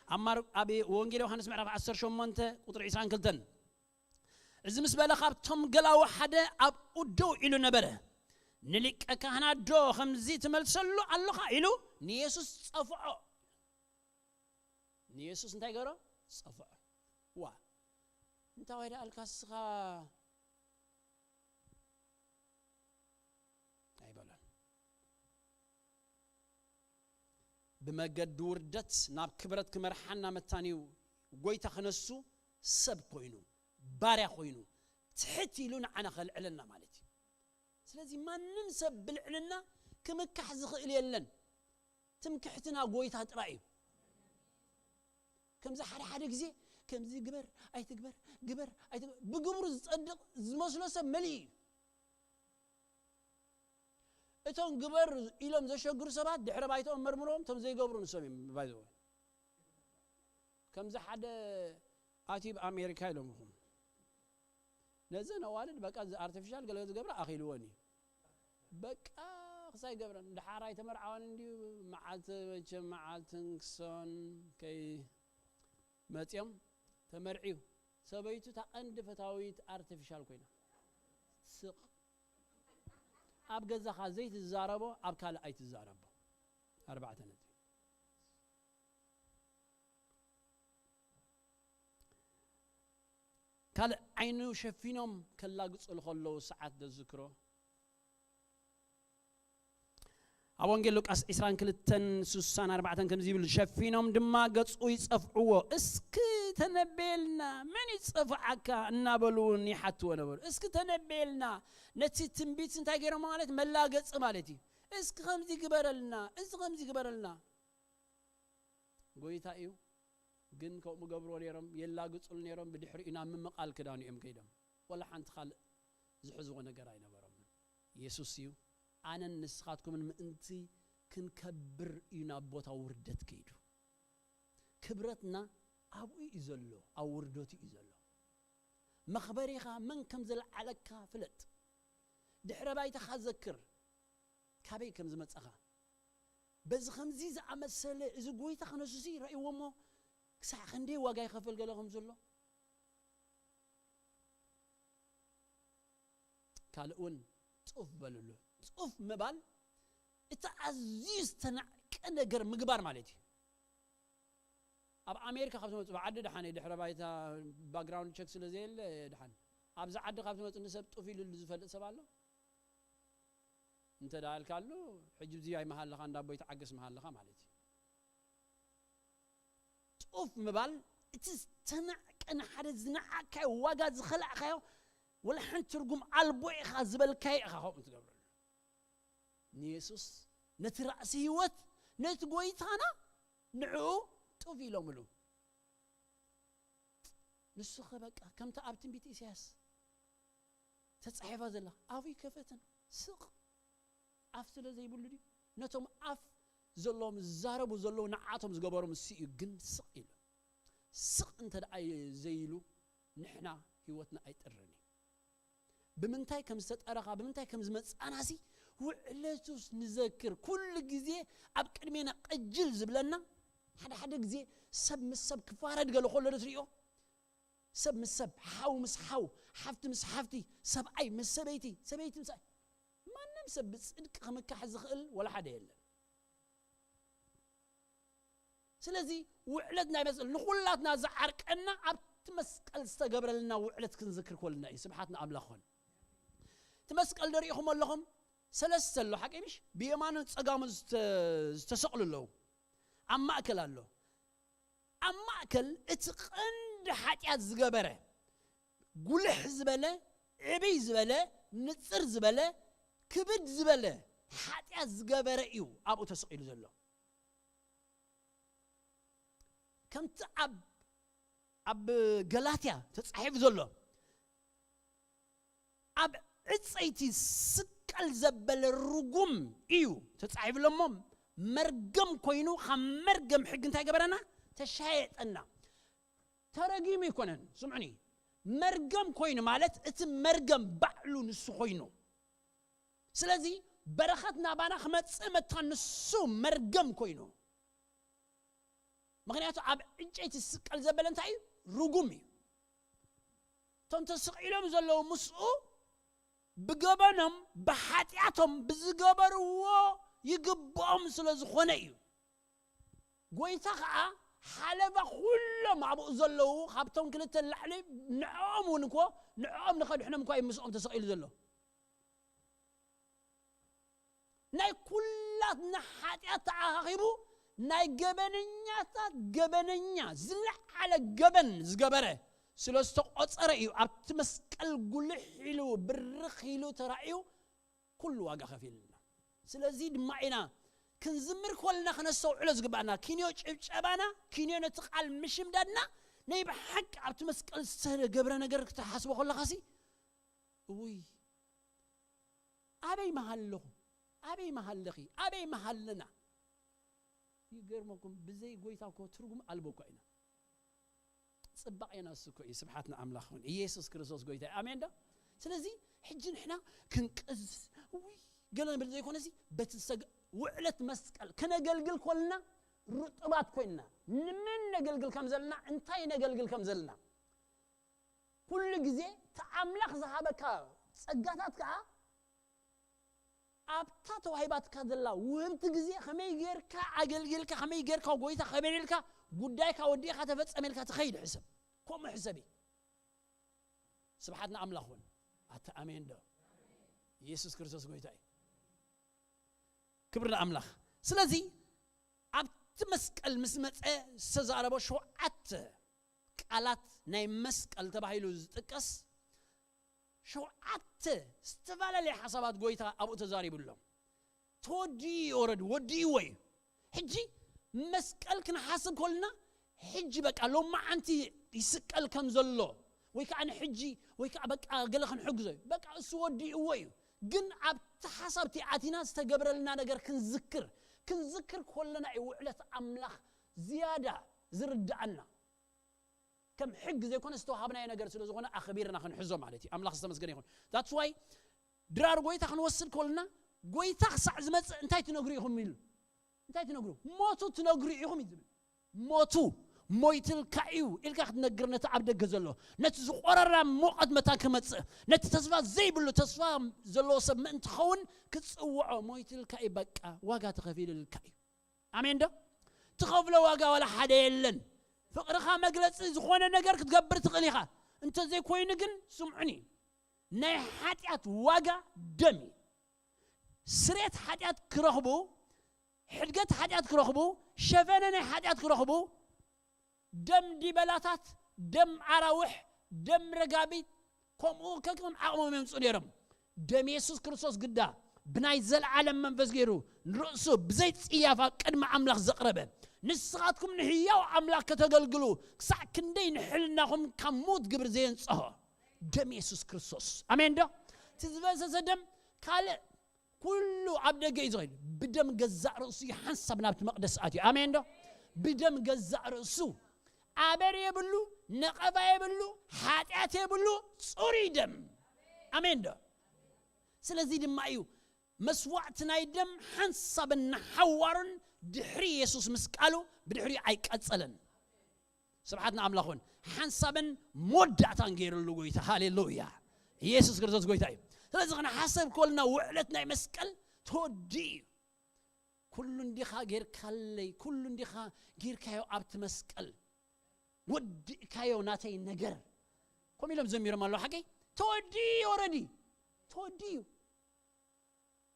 ኣብ ማር-፣ ኣብ ወንጌል ዮሃንስ ምዕራፍ ዓሰርተ ሸሞንተ ቁጽሪ ዕስራን ክልተን፣ እዚ ምስ በለ ካብቶም ገላዉ ሓደ ኣብኡ ደው ኢሉ ነበረ። ንሊቀ ካህናት ዶ ከምዚ ትመልሰሉ ኣለኻ? ኢሉ ንየሱስ ጸፍዖ። ንየሱስ እንታይ ገሮ? ጸፍዖ። ዋ፣ እንታይ ወይ ደኣ ኣልካ እስኻ? ኣይበሎን። ብመገዲ ውርደት ናብ ክብረት ክመርሓና መታንዩ ጎይታ ክነሱ ሰብ ኮይኑ፣ ባርያ ኮይኑ፣ ትሕት ኢሉ ንዓና ከልዕለና ማለት እዩ። ስለዚ ማንም ሰብ ብልዕልና ክምካሕ ዝኽእል የለን። ትምክሕትና ጎይታ ጥራይ እዩ። ከምዚ ሓደ ሓደ ግዜ ከምዚ ግበር ኣይትግበር፣ ግበር ኣይትግበር፣ ብግብሩ ዝጸድቕ ዝመስሎ ሰብ መሊኡ እዩ። እቶም ግበር ኢሎም ዘሸግሩ ሰባት ድሕረ ባይትኦም መርምሮም፣ እቶም ዘይገብሩ ንሶም እዮም። ባይ ዘ ወይ፣ ከምዚ ሓደ ኣትዩ ኣብ ኣሜሪካ ኢሎም ይኹም፣ ነዘን ኣዋልድ በቃ እዚ ኣርቲፊሻል ገለ ዝገብራ ኣኺልወን እዩ። በቃ ክሳይ ገብረን ድሓር ኣይተመርዓወን እንድዩ። መዓልቲ መቸም መዓልትን ክሶን ከይ መጽዮም ተመርዕዩ። ሰበይቱ እታ ቀንዲ ፈታዊት ኣርቲፊሻል ኮይና። ስቕ። ኣብ ገዛኻ ዘይትዛረቦ ኣብ ካልእ ኣይትዛረቦ። ኣርባዕተ ነጥቢ። ካልእ ዓይኑ ሸፊኖም ከላግጹ ከለዉ ሰዓት ዘዝክሮ። ኣብ ወንጌል ሉቃስ ዕስራን ክልተን ስሳን ኣርባዕተን ከምዚ ይብል፣ ሸፊኖም ድማ ገጹ ይጸፍዕዎ። "እስኪ ተነበየልና፣ መን ይጸፍዓካ?" እናበሉ እውን ይሓትዎ ነበሩ። "እስኪ ተነበየልና"፣ ነቲ ትንቢት እንታይ ገይሮም ማለት? መላገጺ ማለት እዩ። "እስኪ ከምዚ ግበረልና፣ እዚ ከምዚ ግበረልና።" ጎይታ እዩ፣ ግን ከምኡ ገብርዎ ነይሮም፣ የላግጹሉ ነይሮም። ብድሕሪኡ ናብ ምምቓል ክዳኑ እዮም ከይዶም። ወላ ሓንቲ ካልእ ዝሕዝዎ ነገር ኣይነበሮምን። የሱስ እዩ፣ "ኣነን ንስኻትኩምን ምእንቲ ክንከብር እዩ ናብ ቦታ ውርደት ከይዱ።" ክብረትና ኣብኡ እዩ ዘሎ፣ ኣብ ውርደቱ እዩ ዘሎ። መኽበሪኻ መን ከም ዘለዓለካ ፍለጥ። ድሕረ ባይታኻ ዘክር፣ ካበይ ከም ዝመጻኻ። በዚ ከምዚ ዝኣመሰለ እዚ ጎይታ ክነሱሲ ረእይዎ እሞ፣ ክሳዕ ክንደይ ዋጋ ይኸፈል ገለ ከም ዘሎ። ካልእ እውን ጡፍ በልሉ። ጡፍ ምባል እቲ ኣዝዩ ዝተናዕቀ ነገር ምግባር ማለት እዩ። ኣብ ኣሜሪካ ካብ ትመጹ፣ ብዓዲ ደሓን እየ፣ ድሕረ ባይታ ባክግራውንድ ቸክ ስለ ዘየለ ደሓን። ኣብዚ ዓዲ ካብ ትመጹ ንሰብ ጡፍ ኢሉሉ ዝፈልጥ ሰብ ኣሎ? እንተ ደኣ ኢልካሉ፣ ሕጂ እዚ ኣይመሃለኻ፣ እንዳ ኣቦይ ተዓገስ መሃለኻ ማለት እዩ። ጡፍ ምባል፣ እቲ ዝተናዕቀ፣ ንሓደ ዝነዓቅካዮ፣ ዋጋ ዝኸላዕካዮ፣ ወላ ሓንቲ ትርጉም ኣልቦ ኢኻ ዝበልካዮ ኢኻ ከምኡ ትገብረሉ። ንየሱስ፣ ነቲ ራእሲ ህይወት፣ ነቲ ጎይታና፣ ንዕኡ ጡፍ ኢሎምሉ። ንሱኸ በቃ ከምቲ ኣብ ትንቢት ኢሳያስ ተጻሒፋ ዘላ፣ ኣፉ ይከፈትን ስቕ። ኣፍ ስለ ዘይብሉ ድዩ? ነቶም ኣፍ ዘለዎም ዝዛረቡ ዘለዉ ንዓቶም ዝገበሮም እሱ እዩ፣ ግን ስቕ ኢሉ። ስቕ እንተ ደኣ ዘይሉ ንሕና ህይወትና ኣይጥርን እዩ። ብምንታይ ከም ዝተጠረኻ፣ ብምንታይ ከም ዝመጻናሲ ውዕለቱስ ንዘክር። ኩሉ ግዜ ኣብ ቅድሜና ቀጅል ዝብለና፣ ሓደ ሓደ ግዜ ሰብ ምስ ሰብ ክፋረድ ገለ ከሎ ዶ ትሪኦ? ሰብ ምስ ሰብ፣ ሓው ምስ ሓው፣ ሓፍቲ ምስ ሓፍቲ፣ ሰብኣይ ምስ ሰበይቲ፣ ሰበይቲ ምስ፣ ማንም ሰብ ብጽድቂ ክምካሕ ዝኽእል ወላ ሓደ የለን። ስለዚ ውዕለት ናይ መስቀል ንኹላትና ዝዓርቀና ኣብቲ መስቀል ዝተገብረልና ውዕለት ክንዝክር ከለና እዩ። ስብሓት ንኣምላኽ ኾን። እቲ መስቀል ዶ ርኢኹም ኣለኹም? ሰለስተ ኣሎ፣ ሓቂ ምሽ? ብየማንን ጸጋምን ዝተ-፣ ዝተሰቕሉ ኣለዉ። ኣብ ማእከል ኣሎ። ኣብ ማእከል እቲ ቀንዲ ሓጢኣት ዝገበረ፣ ጉልሕ ዝበለ፣ ዕብይ ዝበለ፣ ንጽር ዝበለ፣ ክብድ ዝበለ ሓጢኣት ዝገበረ እዩ ኣብኡ ተሰቒሉ ዘሎ። ከምቲ ኣብ፣ ኣብ ገላትያ ተጻሒፉ ዘሎ፣ ኣብ ዕጸይቲ ስቀል ዘበለ ርጉም እዩ ተጻሒፉ ኣሎ እሞ፣ መርገም ኮይኑ ካብ መርገም ሕጊ እንታይ ገበረና? ተሻየጠና። ተረጊሙ ኣይኮነን። ስምዑኒ፣ መርገም ኮይኑ ማለት እቲ መርገም ባዕሉ ንሱ ኮይኑ። ስለዚ በረኸት ናባና ክመጽእ መታ ንሱ መርገም ኮይኑ። ምኽንያቱ ኣብ ዕንጨይቲ ዝስቀል ዘበለ እንታይ እዩ? ርጉም እዩ። እቶም ተስቒሎም ዘለዉ ምስኡ ብገበኖም፣ ብሓጢኣቶም፣ ብዝገበርዎ ይግብኦም ስለ ዝኾነ እዩ። ጎይታ ኸዓ ሓለፋ ኩሎም ኣብኡ ዘለዉ ካብቶም ክልተ ንላዕሊ ንዕኦም እውን እኮ፣ ንዕኦም ንኸድሕኖም እኳ እዩ ምስኦም ተሰቒሉ ዘሎ። ናይ ኩላትና ሓጢኣት ተኣኻኺቡ ናይ ገበነኛታት ገበነኛ፣ ዝለዓለ ገበን ዝገበረ ስለ ዝተቖጸረ እዩ ኣብቲ መስቀል ጉልሕ ኢሉ ብርኽ ኢሉ ተራእዩ ኩሉ ዋጋ ከፊልና። ስለዚ ድማ ኢና ክንዝምር ከለና ክነስተውዕሎ ዝግባኣና። ኪንዮ ጭብጨባና፣ ኪንዮ ነቲ ቃል ምሽምዳድና፣ ናይ ብሓቂ ኣብቲ መስቀል ዝተገብረ ነገር ክትሓስቦ ከለኻሲ፣ እውይ፣ ኣበይ መሃለኹ? ኣበይ መሃለኺ? ኣበይ መሃለና? ይገርመኩም፣ ብዘይ ጎይታ እኮ ትርጉም ኣልቦ እኳ ኢና። ጽባቄና እሱ እኮ እዩ። ስብሓት ንኣምላኽ ይኹን። ኢየሱስ ክርስቶስ ጎይታ እዩ። ኣሜን ዶ? ስለዚ ሕጂ ንሕና ክንቅዝ፣ ውይ፣ ገለ ንብል ዘይኮነሲ፣ በቲ ዝሰገ-፣ ውዕለት መስቀል ከነገልግል ኮልና ርጡባት ኮይንና፣ ንመን ነገልግል ከም ዘለና፣ እንታይ ነገልግል ከም ዘለና፣ ኩሉ ግዜ እቲ ኣምላኽ ዝሃበካ ጸጋታት ከኣ ኣብታ ተዋሂባትካ ዘላ ውህብቲ ግዜ ከመይ ጌርካ ኣገልጊልካ፣ ከመይ ጌርካ ጎይታ ከበልልካ፣ ጉዳይካ ወዲእካ ተፈጸመልካ ትኸይድ ሕሰብ። ከምኡ ሕሰቢ። ስብሓት ንኣምላኽ ይኹን። ኣታ ኣሜን ዶ? ኢየሱስ ክርስቶስ ጎይታ እዩ። ክብሪ ንኣምላኽ። ስለዚ ኣብቲ መስቀል ምስ መጸ ዝተዛረቦ ሸውዓተ ቃላት ናይ መስቀል ተባሂሉ ዝጥቀስ ሸውዓተ ዝተፈላለየ ሓሳባት ጎይታ ኣብኡ ተዛሪቡ ኣሎ። ተወዲኡ እዩ፣ ኦረዲ ወዲእዎ እዩ። ሕጂ መስቀል ክንሓስብ ከልና ሕጂ በቃ ሎማዓንቲ ይስቀል ከም ዘሎ ወይ ከዓ ንሕጂ ወይ ከዓ በቃ ገለ ክንሕግዞ እዩ። በቃ እሱ ወዲእዎ እዩ። ግን ኣብቲ ሓሳብቲ ኣቲና ዝተገብረልና ነገር ክንዝክር ክንዝክር ከለና እዩ ውዕለት ኣምላኽ ዝያዳ ዝርድኣና። ከም ሕግ ዘይኮነ ዝተዋሃብናዮ ነገር ስለ ዝኾነ ኣኽቢርና ክንሕዞ ማለት እዩ። ኣምላኽ ዝተመስገነ ይኹን። That's why ድራር ጎይታ ክንወስድ ከልና ጎይታ ክሳዕ ዝመጽእ እንታይ ትነግሩ ኢኹም ኢሉ እንታይ ትነግሩ ሞቱ ትነግሩ ኢኹም እዩ ዝብል። ሞቱ ሞይትልካ እዩ ኢልካ ክትነግር ነቲ ኣብ ደገ ዘሎ ነቲ ዝቆረራ ሙቐት መታን ክመጽእ ነቲ ተስፋ ዘይብሉ ተስፋ ዘለዎ ሰብ ምእንቲ ኸውን ክትጽውዖ ሞይትልካ እዩ በቃ ዋጋ ተኸፊሉልካ እዩ። ኣሜን ዶ? ትኸፍሎ ዋጋ ዋላ ሓደ የለን። ፍቕርኻ መግለጺ ዝኾነ ነገር ክትገብር ትኽእል ኢኻ። እንተዘይኮይኑ ግን ስምዑኒ፣ ናይ ሓጢኣት ዋጋ ደም እዩ። ስሬት ሓጢኣት ክረኽቡ፣ ሕድገት ሓጢኣት ክረኽቡ፣ ሸፈነ ናይ ሓጢኣት ክረኽቡ፣ ደም ዲበላታት፣ ደም ኣራውሕ፣ ደም ረጋቢት፣ ከምኡ ከከም ዓቕሞም የምፁ ነይሮም። ደም የሱስ ክርስቶስ ግዳ ብናይ ዘለዓለም መንፈስ ገይሩ ንርእሱ ብዘይ ጽያፍ ኣብ ቅድሚ ኣምላኽ ዘቕረበ ንስኻትኩም ንህያው ኣምላኽ ከተገልግሉ ክሳዕ ክንደይ ንሕልናኹም ካብ ሞት ግብሪ ዘየንጽሆ ደም የሱስ ክርስቶስ። ኣሜን ዶ? እቲ ዝበሰሰ ደም ካልእ ኩሉ ኣብ ደገ እዩ ዝኸይድ። ብደም ገዛእ ርእሱ እዩ ሓንሳብ ናብቲ መቕደስ ኣትዩ። ኣሜን ዶ? ብደም ገዛእ ርእሱ ኣበር የብሉ፣ ነቐፋ የብሉ፣ ሓጢኣት የብሉ፣ ጽሩይ ደም። ኣሜን ዶ? ስለዚ ድማ እዩ መስዋዕቲ ናይ ደም ሓንሳብን ንሓዋሩን ድሕሪ የሱስ ምስ ቃሉ ብድሕሪኡ ኣይቀጸለን። ስብሓት ንኣምላኽ ይኹን። ሓንሳብን መወዳእታን ገይሩሉ ጎይታ። ሃሌሉያ። ኢየሱስ ክርስቶስ ጎይታ እዩ። ስለዚ ክንሓሰብ ከልና ውዕለት ናይ መስቀል ተወዲኡ እዩ። ኩሉ እንዲኻ ጌርካለይ፣ ኩሉ እንዲኻ ጌርካዮ ኣብቲ መስቀል። ወዲእካዮ ናተይ ነገር። ከምኡ ኢሎም ዘሚሮም ኣለዉ ሓቀይ። ተወዲኡ እዩ ኦረዲ። ተወዲኡ እዩ።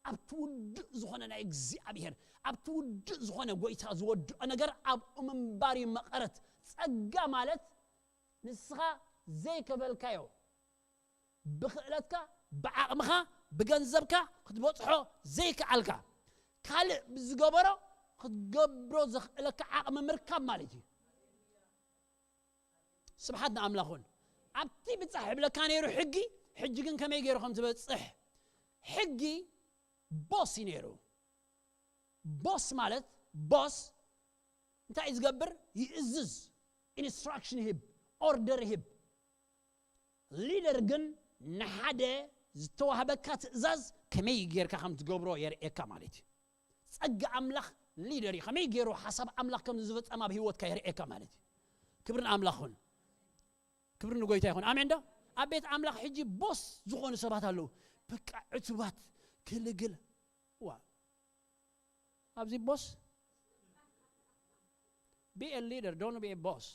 ኣብቲ ውዱእ ዝኾነ ናይ እግዚኣብሔር ኣብቲ ውዱእ ዝኾነ ጎይታ ዝወድኦ ነገር ኣብኡ ምንባር እዩ መቐረት። ጸጋ ማለት ንስኻ ዘይከፈልካዮ ብኽእለትካ ብዓቕምኻ ብገንዘብካ ክትበጽሖ ዘይከኣልካ ካልእ ብዝገበሮ ክትገብሮ ዘኽእለካ ዓቕሚ ምርካብ ማለት እዩ። ስብሓት ንኣምላኹን ኣብቲ ብጻሕ ይብለካ ነይሩ ሕጊ። ሕጂ ግን ከመይ ገይሩ ከም ትበጽሕ ሕጊ ቦስ እዩ ነይሩ። ቦስ ማለት ቦስ እንታይ እዩ ዝገብር? ይእዝዝ፣ ኢንስትራክሽን ይህብ፣ ኦርደር ይህብ። ሊደር ግን ንሓደ ዝተዋህበካ ትእዛዝ ከመይ ጌርካ ከም ትገብሮ የርእየካ ማለት እዩ። ጸጋ ኣምላኽ ሊደር እዩ። ከመይ ገይሩ ሓሳብ ኣምላኽ ከም ዝፍጸም ኣብ ህይወትካ የርእየካ ማለት እዩ። ክብሪ ንኣምላኽ ይኹን። ክብሪ ንጎይታ ይኹን። ኣሜን ዶ? ኣብ ቤት ኣምላኽ ሕጂ ቦስ ዝኾኑ ሰባት ኣለዉ። በቃ ዕቱባት ክልግል ዋ ኣብዚ ቦስ be a leader, don't be a boss.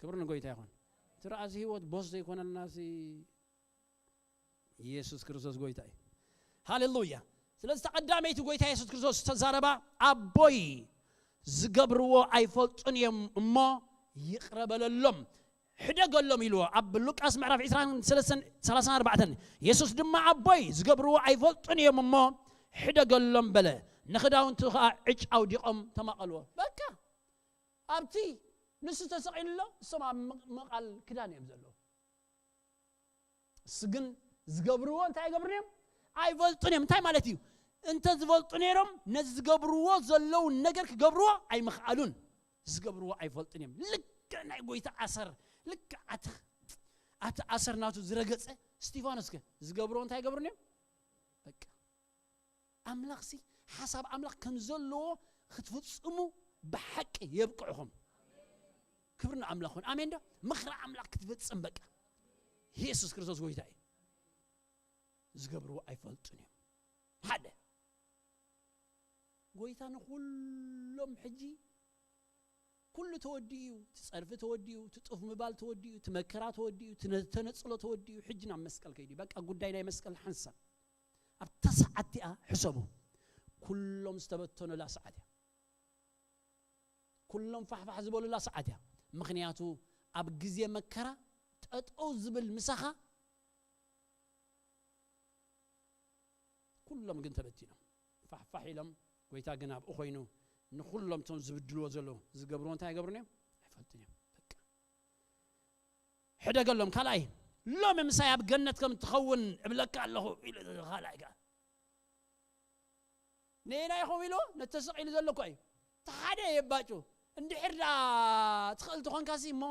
ክብሪ ንጎይታ ይኹን። እቲ ራእሲ ህይወት ቦስ ዘይኮነልና ሲ ኢየሱስ ክርስቶስ ጎይታ እዩ። ሃሌሉያ። ስለዚ ተቐዳመይቲ ጎይታ የሱስ ክርስቶስ ዝተዛረባ ኣቦይ ዝገብርዎ ኣይፈልጡን እዮም እሞ ይቕረ በለሎም ሕደገሎም ኢልዎ ኣብ ሉቃስ ምዕራፍ ዕስራን ሰለስተን ሰላሳን ኣርባዕተን። የሱስ ድማ ኣቦይ ዝገብርዎ ኣይፈልጡን እዮም እሞ ሕደገሎም በለ። ንኽዳውንቱ ኸዓ ዕጭ ኣውዲቖም ተማቐልዎ። በቃ ኣብቲ ንሱ ተሰቒሉ ኣሎ፣ እሶም ኣብ ምቕ- ምቓል ክዳን እዮም ዘለዉ። እሱ ግን ዝገብርዎ እንታይ ኣይገብሩን እዮም? ኣይፈልጡን እዮም። እንታይ ማለት እዩ? እንተ ዝፈልጡ ነይሮም ነዚ ዝገብርዎ ዘለዉ ነገር ክገብርዎ ኣይምኽኣሉን። ዝገብርዎ ኣይፈልጡን እዮም። ልክዕ ናይ ጎይታ ኣሰር ልክዕ ኣቲ ኣቲ ኣሰር ናቱ ዝረገጸ እስጢፋኖስ ከ ዝገብርዎ እንታይ ኣይገብሩን እዮም? በቃ ኣምላኽሲ ሓሳብ ኣምላኽ ከም ዘለዎ ክትፍጽሙ ብሓቂ የብቅዕኹም። ክብሪ ንኣምላኽ ይኹን። ኣሜን ዶ? ምኽሪ ኣምላኽ ክትፍጽም በቃ ኢየሱስ ክርስቶስ ጎይታ እዩ። ዝገብርዎ ኣይፈልጡን እዮም። ሓደ ጎይታ ንኹሎም ሕጂ ኩሉ ተወዲኡ እዩ። እቲ ጸርፊ ተወዲኡ፣ እቲ ጡፍ ምባል ተወዲኡ፣ እቲ መከራ ተወዲኡ፣ እቲ ነ- ተነጽሎ ተወዲኡ፣ ሕጂ ናብ መስቀል ከይዱ እዩ። በቃ ጉዳይ ናይ መስቀል ሓንሳብ ኣብታ ሰዓት እቲኣ ሕሰቡ። ኩሎም ዝተበተኑላ ሰዓት እያ። ኩሎም ፋሕፋሕ ዝበሉላ ሰዓት እያ። ምኽንያቱ ኣብ ግዜ መከራ ጠጠው ዝብል ምሳኻ ኩሎም ግን ተበቲኖም። ፋሕፋሕ ኢሎም፣ ጎይታ ግን ኣብኡ ኮይኑ ንኹሎም እቶም ዝብድልዎ ዘለዉ ዝገብርዎ እንታይ ይገብሩን እዮም? ኣይፈልጡን እዮም። በቃ። ሕደገሎም። ካልኣይ፣ ሎሚ ምሳይ ኣብ ገነት ከም ትኸውን እብለካ ኣለኹ ኢሉ ካልኣይ ከኣ። ንየናይ ይኸውን ኢሉ ነቲ ተሰቒሉ ዘሎ እኮ እዩ። እቲ ሓደ የባጩ። እንድሕር ደኣ ትኽእል ትኾንካሲ እሞ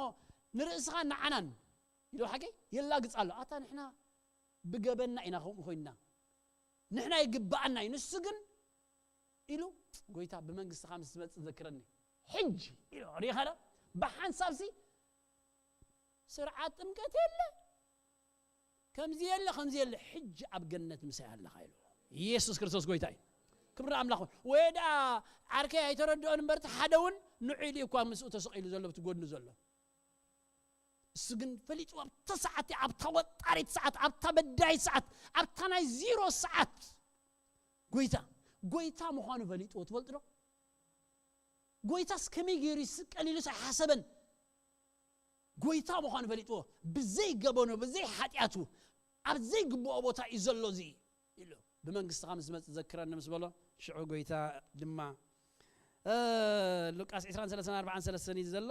ንርእስኻ ንዓናን ኢሉ ሓቂ የላግጽ ኣሎ። ኣታ ንሕና ብገበንና ኢና ከምኡ ኮይንና። ንሕና ይግብኣና እዩ። ንሱ ግን ኢሉ ጎይታ ብመንግስትኻ ምስ ዝመጽእ ዘክረኒ። ሕጂ ኢሉ ሪኢኻ ዶ? ብሓንሳብሲ ስርዓት ጥምቀት የለ፣ ከምዚ የለ፣ ከምዚ የለ፣ ሕጂ ኣብ ገነት ምሳይ ኣለኻ ኢሉ። ኢየሱስ ክርስቶስ ጎይታ እዩ። ክብሪ ኣምላኽ ይኹን። ወይ ደኣ ዓርከይ ኣይተረድኦን እምበር፣ እቲ ሓደ እውን ንዑ ኢሉ እኳ ምስኡ ተሰቒሉ ዘሎ፣ ብቲ ጎድኑ ዘሎ። እሱ ግን ፈሊጥዎ፣ ኣብታ ሰዓት፣ ኣብታ ወጣሪት ሰዓት፣ ኣብታ በዳይ ሰዓት፣ ኣብታ ናይ ዚሮ ሰዓት ጎይታ፣ ጎይታ ምዃኑ ፈሊጥዎ። ትፈልጡ ዶ? ጎይታስ ከመይ ገይሩ ይስቀል ኢሉስ ኣይሓሰበን። ጎይታ ምዃኑ ፈሊጥዎ፣ ብዘይ ገበኑ፣ ብዘይ ሓጢኣቱ፣ ኣብ ዘይግብኦ ቦታ እዩ ዘሎ እዚ ኢሉ። ብመንግስትኻ ምስ ዝመጽእ ዘክረኒ ምስ በሎ፣ ሽዑ ጎይታ ድማ፣ እ፣ ሉቃስ ዕስራን ሰለሳን ኣርባዓን ሰለስተን እዩ ዘሎ።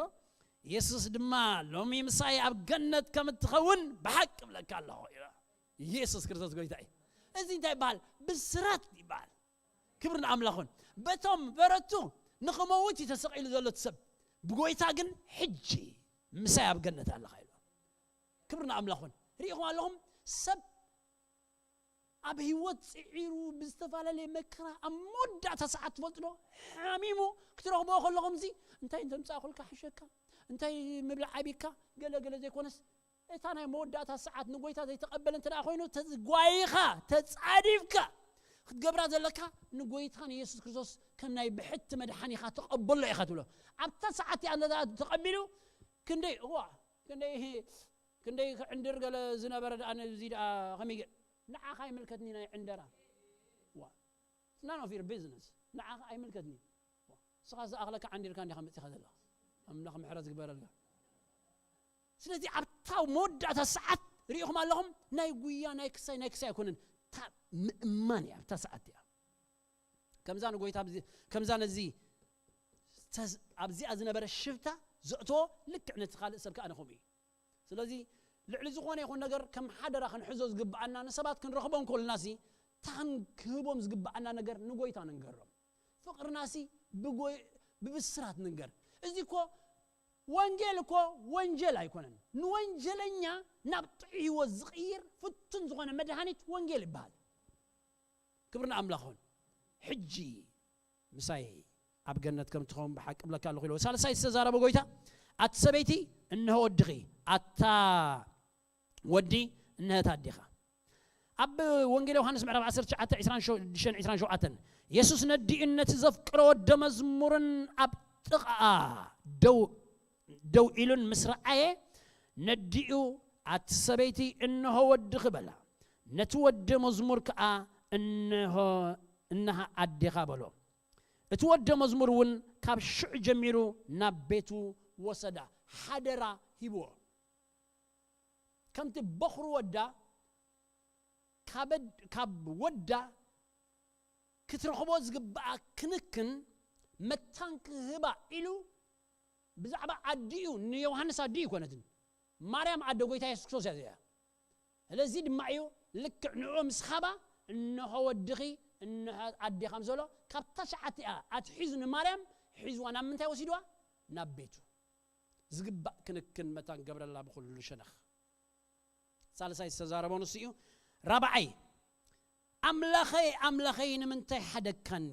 የሱስ ድማ፣ "ሎሚ ምሳይ ኣብ ገነት ከም እትኸውን ብሓቂ እብለካ ኣለኹ" ኢሉ። ኢየሱስ ክርስቶስ ጎይታ እዩ። እዚ እንታይ ይበሃል? ብስራት ይበሃል። ክብሪ ንኣምላኽ ይኹን። በቶም በረቱ ንኽመውት እዩ ተሰቒሉ ዘሎ እቲ ሰብ። ብጎይታ ግን፣ "ሕጂ ምሳይ ኣብ ገነት ኣለኻ" ኢሉ። ክብሪ ንኣምላኽ ይኹን። ርኢኹም ኣለኹም፣ ሰብ ኣብ ህይወት ጽዒሩ ብዝተፈላለየ መከራ ኣብ መወዳእታ ሰዓት ትፈልጡ ዶ? ሓሚሙ ክትረኽቦ ከለኹም እዚ እንታይ እንተምጻእኩልካ ሕሸካ፣ እንታይ ምብላዕ ዓቢካ፣ ገለ ገለ ዘይኮነስ፣ እታ ናይ መወዳእታ ሰዓት ንጎይታ ዘይተቐበለ እንተ ደኣ ኮይኑ፣ ተጓይኻ፣ ተጻዲፍካ ክትገብራ ዘለካ ንጎይታ ንየሱስ ክርስቶስ ከም ናይ ብሕቲ መድሓኒኻ ተቐበሎ ኢኻ ትብሎ። ኣብታ ሰዓት እያ እንተ ደኣ ተቐቢሉ፣ ክንደይ፣ እዋ፣ ክንደይ፣ ክንደይ ክዕንድር ገለ ዝነበረ ደኣ ነዚ ደኣ ከመይ ገ-፣ ንዓኻ ኣይምልከትኒ ናይ ዕንደራ። ዋ፣ it's none of your business። ንዓኻ ኣይምልከትኒ። ዋ፣ ንስኻ ዝኣኽለካ ዓንዲርካ እንዲኻ መጺኻ ዘለኻ። ኣምላኽ ምሕረት ዝግበረልካ። ስለዚ ኣብታ መወዳእታ ሰዓት ርኢኹም ኣለኹም፣ ናይ ጉያ፣ ናይ ክሳይ፣ ናይ ክሳይ ኣይኮነን። እታ ምእማን እያ ኣብታ ሰዓት እያ። ከምዛ ንጎይታ ኣብዚ-፣ ከምዛ ነዚ ተዝ-፣ ኣብዚኣ ዝነበረ ሽፍታ ዘእተዎ ልክዕ ነቲ ካልእ ሰብ ከኣ ንኸምኡ እዩ። ስለዚ ልዕሊ ዝኾነ ይኹን ነገር ከም ሓደራ ክንሕዞ ዝግብኣና፣ ንሰባት ክንረኽቦ እንከሎናሲ እታ ክንክህቦም ዝግብኣና ነገር ንጎይታ ንንገሮም። ፍቕርናሲ ብጎይ-፣ ብብስራት ንንገር። እዚ እኮ ወንጌል እኮ ወንጀል ኣይኮነን። ንወንጀለኛ ናብ ጥዑይ ህይወት ዝቕይር ፍቱን ዝኾነ መድሃኒት ወንጌል ይበሃል። ክብሪ ንኣምላኽ ይኹን። ሕጂ ምሳይ ኣብ ገነት ከም ትኸውን ብሓቂ እብለካ ኣለኹ ኢልዎ። ሳልሳይ ዝተዛረበ ጎይታ፣ ኣቲ ሰበይቲ፣ እንሆ ወድኺ፣ ኣታ ወዲ፣ እንሀት ኣዴኻ። ኣብ ወንጌል ዮሃንስ ምዕራፍ ዓሰርተ ትሽዓተ፣ ዕስራን ሽዱሽተን፣ ዕስራን ሸውዓተን፣ የሱስ ነዲኡን ነቲ ዘፍቅሮ ወደ መዝሙርን ኣብ ጥቓኣ ደው፣ ደው ኢሉን ምስ ረኣየ፣ ነዲኡ፣ ኣቲ ሰበይቲ፣ እንሆ ወድኺ በላ። ነቲ ወደ መዝሙር ከኣ፣ እንሆ፣ እንሃ ኣዴኻ በሎ። እቲ ወደ መዝሙር እውን ካብ ሽዑ ጀሚሩ ናብ ቤቱ ወሰዳ፣ ሓደራ ሂብዎ። ከምቲ በኹሪ ወዳ ካብ፣ ካብ ወዳ ክትረኽቦ ዝግብኣ ክንክን መታን ክህባ ኢሉ ብዛዕባ ኣዲኡ፣ ንዮሃንስ ኣዲኡ ኣይኮነትን። ማርያም ኣደ ጎይታ የሱስ ክርስቶስ እያ እዚኣ። ስለዚ ድማ እዩ ልክዕ ንዑ ምስ ሃባ፣ "እንሆ ወድኺ፣ እንሆ ኣዴኻ" ምስ በሎ፣ ካብታ ሰዓት እያ ኣትሒዙ ንማርያም ሒዝዋ ናብ ምንታይ ወሲድዋ? ናብ ቤቱ። ዝግባእ ክንክን መታን ገብረላ ብኹሉ ሸነኽ። ሳልሳይ ዝተዛረቦ ንሱ እዩ። ራብዓይ፣ "ኣምላኸይ፣ ኣምላኸይ፣ ንምንታይ ሓደግካኒ?"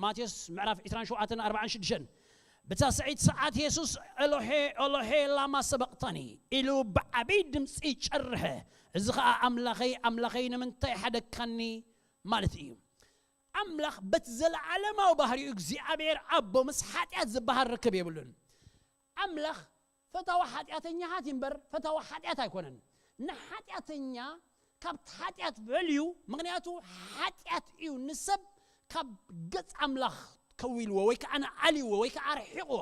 ማቴዎስ ምዕራፍ ዕስራን ሸውዓተን ኣርባዓን ሽዱሽተን። ብታ ስዒት ሰዓት የሱስ፣ "ኤሎሄ፣ ኤሎሄ፣ ላማ ሰበቕታኒ?" ኢሉ ብዓብዪ ድምፂ ጨርሐ። እዚ ኸዓ፣ "ኣምላኸይ፣ ኣምላኸይ፣ ንምንታይ ሓደግካኒ?" ማለት እዩ። ኣምላኽ በቲ ዘለዓለማዊ ባህሪኡ እግዚኣብሔር ኣቦ ምስ ሓጢኣት ዝበሃል ርክብ የብሉን። ኣምላኽ ፈታዊ ሓጢኣተኛታት እዩ እምበር ፈታዊ ሓጢኣት ኣይኮነን። ንሓጢኣተኛ ካብ ሓጢኣት በልዩ። ምኽንያቱ ሓጢኣት እዩ ንሰብ ካብ ገጽ ኣምላኽ ከዊልዎ ወይ ከዓ ንኣልዎ ወይ ከዓ ኣርሒቕዎ።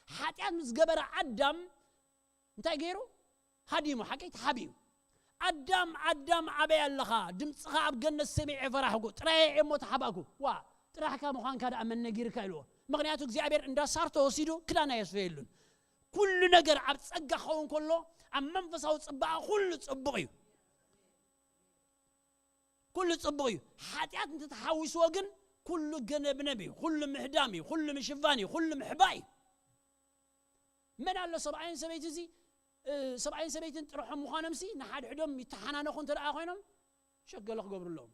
ሓጢኣት ምስ ገበረ ኣዳም እንታይ ገይሩ? ሃዲሙ። ሓቂ ተሓቢኡ። ኣዳም ኣዳም ኣበይ ኣለኻ? ድምፅኻ ኣብ ገነት ሰሚዐ ፈራሕኩ፣ ጥራየ እየ እሞ ተሓባእኩ። ዋ፣ ጥራሕካ ምዃንካ ደኣ መን ነጊርካ? ኢልዎ። ምኽንያቱ እግዚኣብሔር እንዳ ሳርቶ ወሲዱ ክዳና የስፈየሉን። ኩሉ ነገር ኣብ ጸጋ ክኸውን ከሎ ኣብ መንፈሳዊ ጽባቐ ኩሉ ጽቡቕ እዩ። ኩሉ ጽቡቕ እዩ። ሓጢኣት እንተተሓዊስዎ ግን ኩሉ ገነብነብ እዩ፣ ኩሉ ምህዳም እዩ፣ ኩሉ ምሽፋን እዩ፣ ኩሉ ምሕባእ እዩ። መን ኣሎ ሰብኣይን ሰበይቲ እዚ ሰብኣይን ሰበይትን ጥርሖም ምዃኖምሲ ንሓድሕዶም ይተሓናነኹ እንተ ደኣ ኮይኖም ሸገለ ክገብሩ ኣለዎም።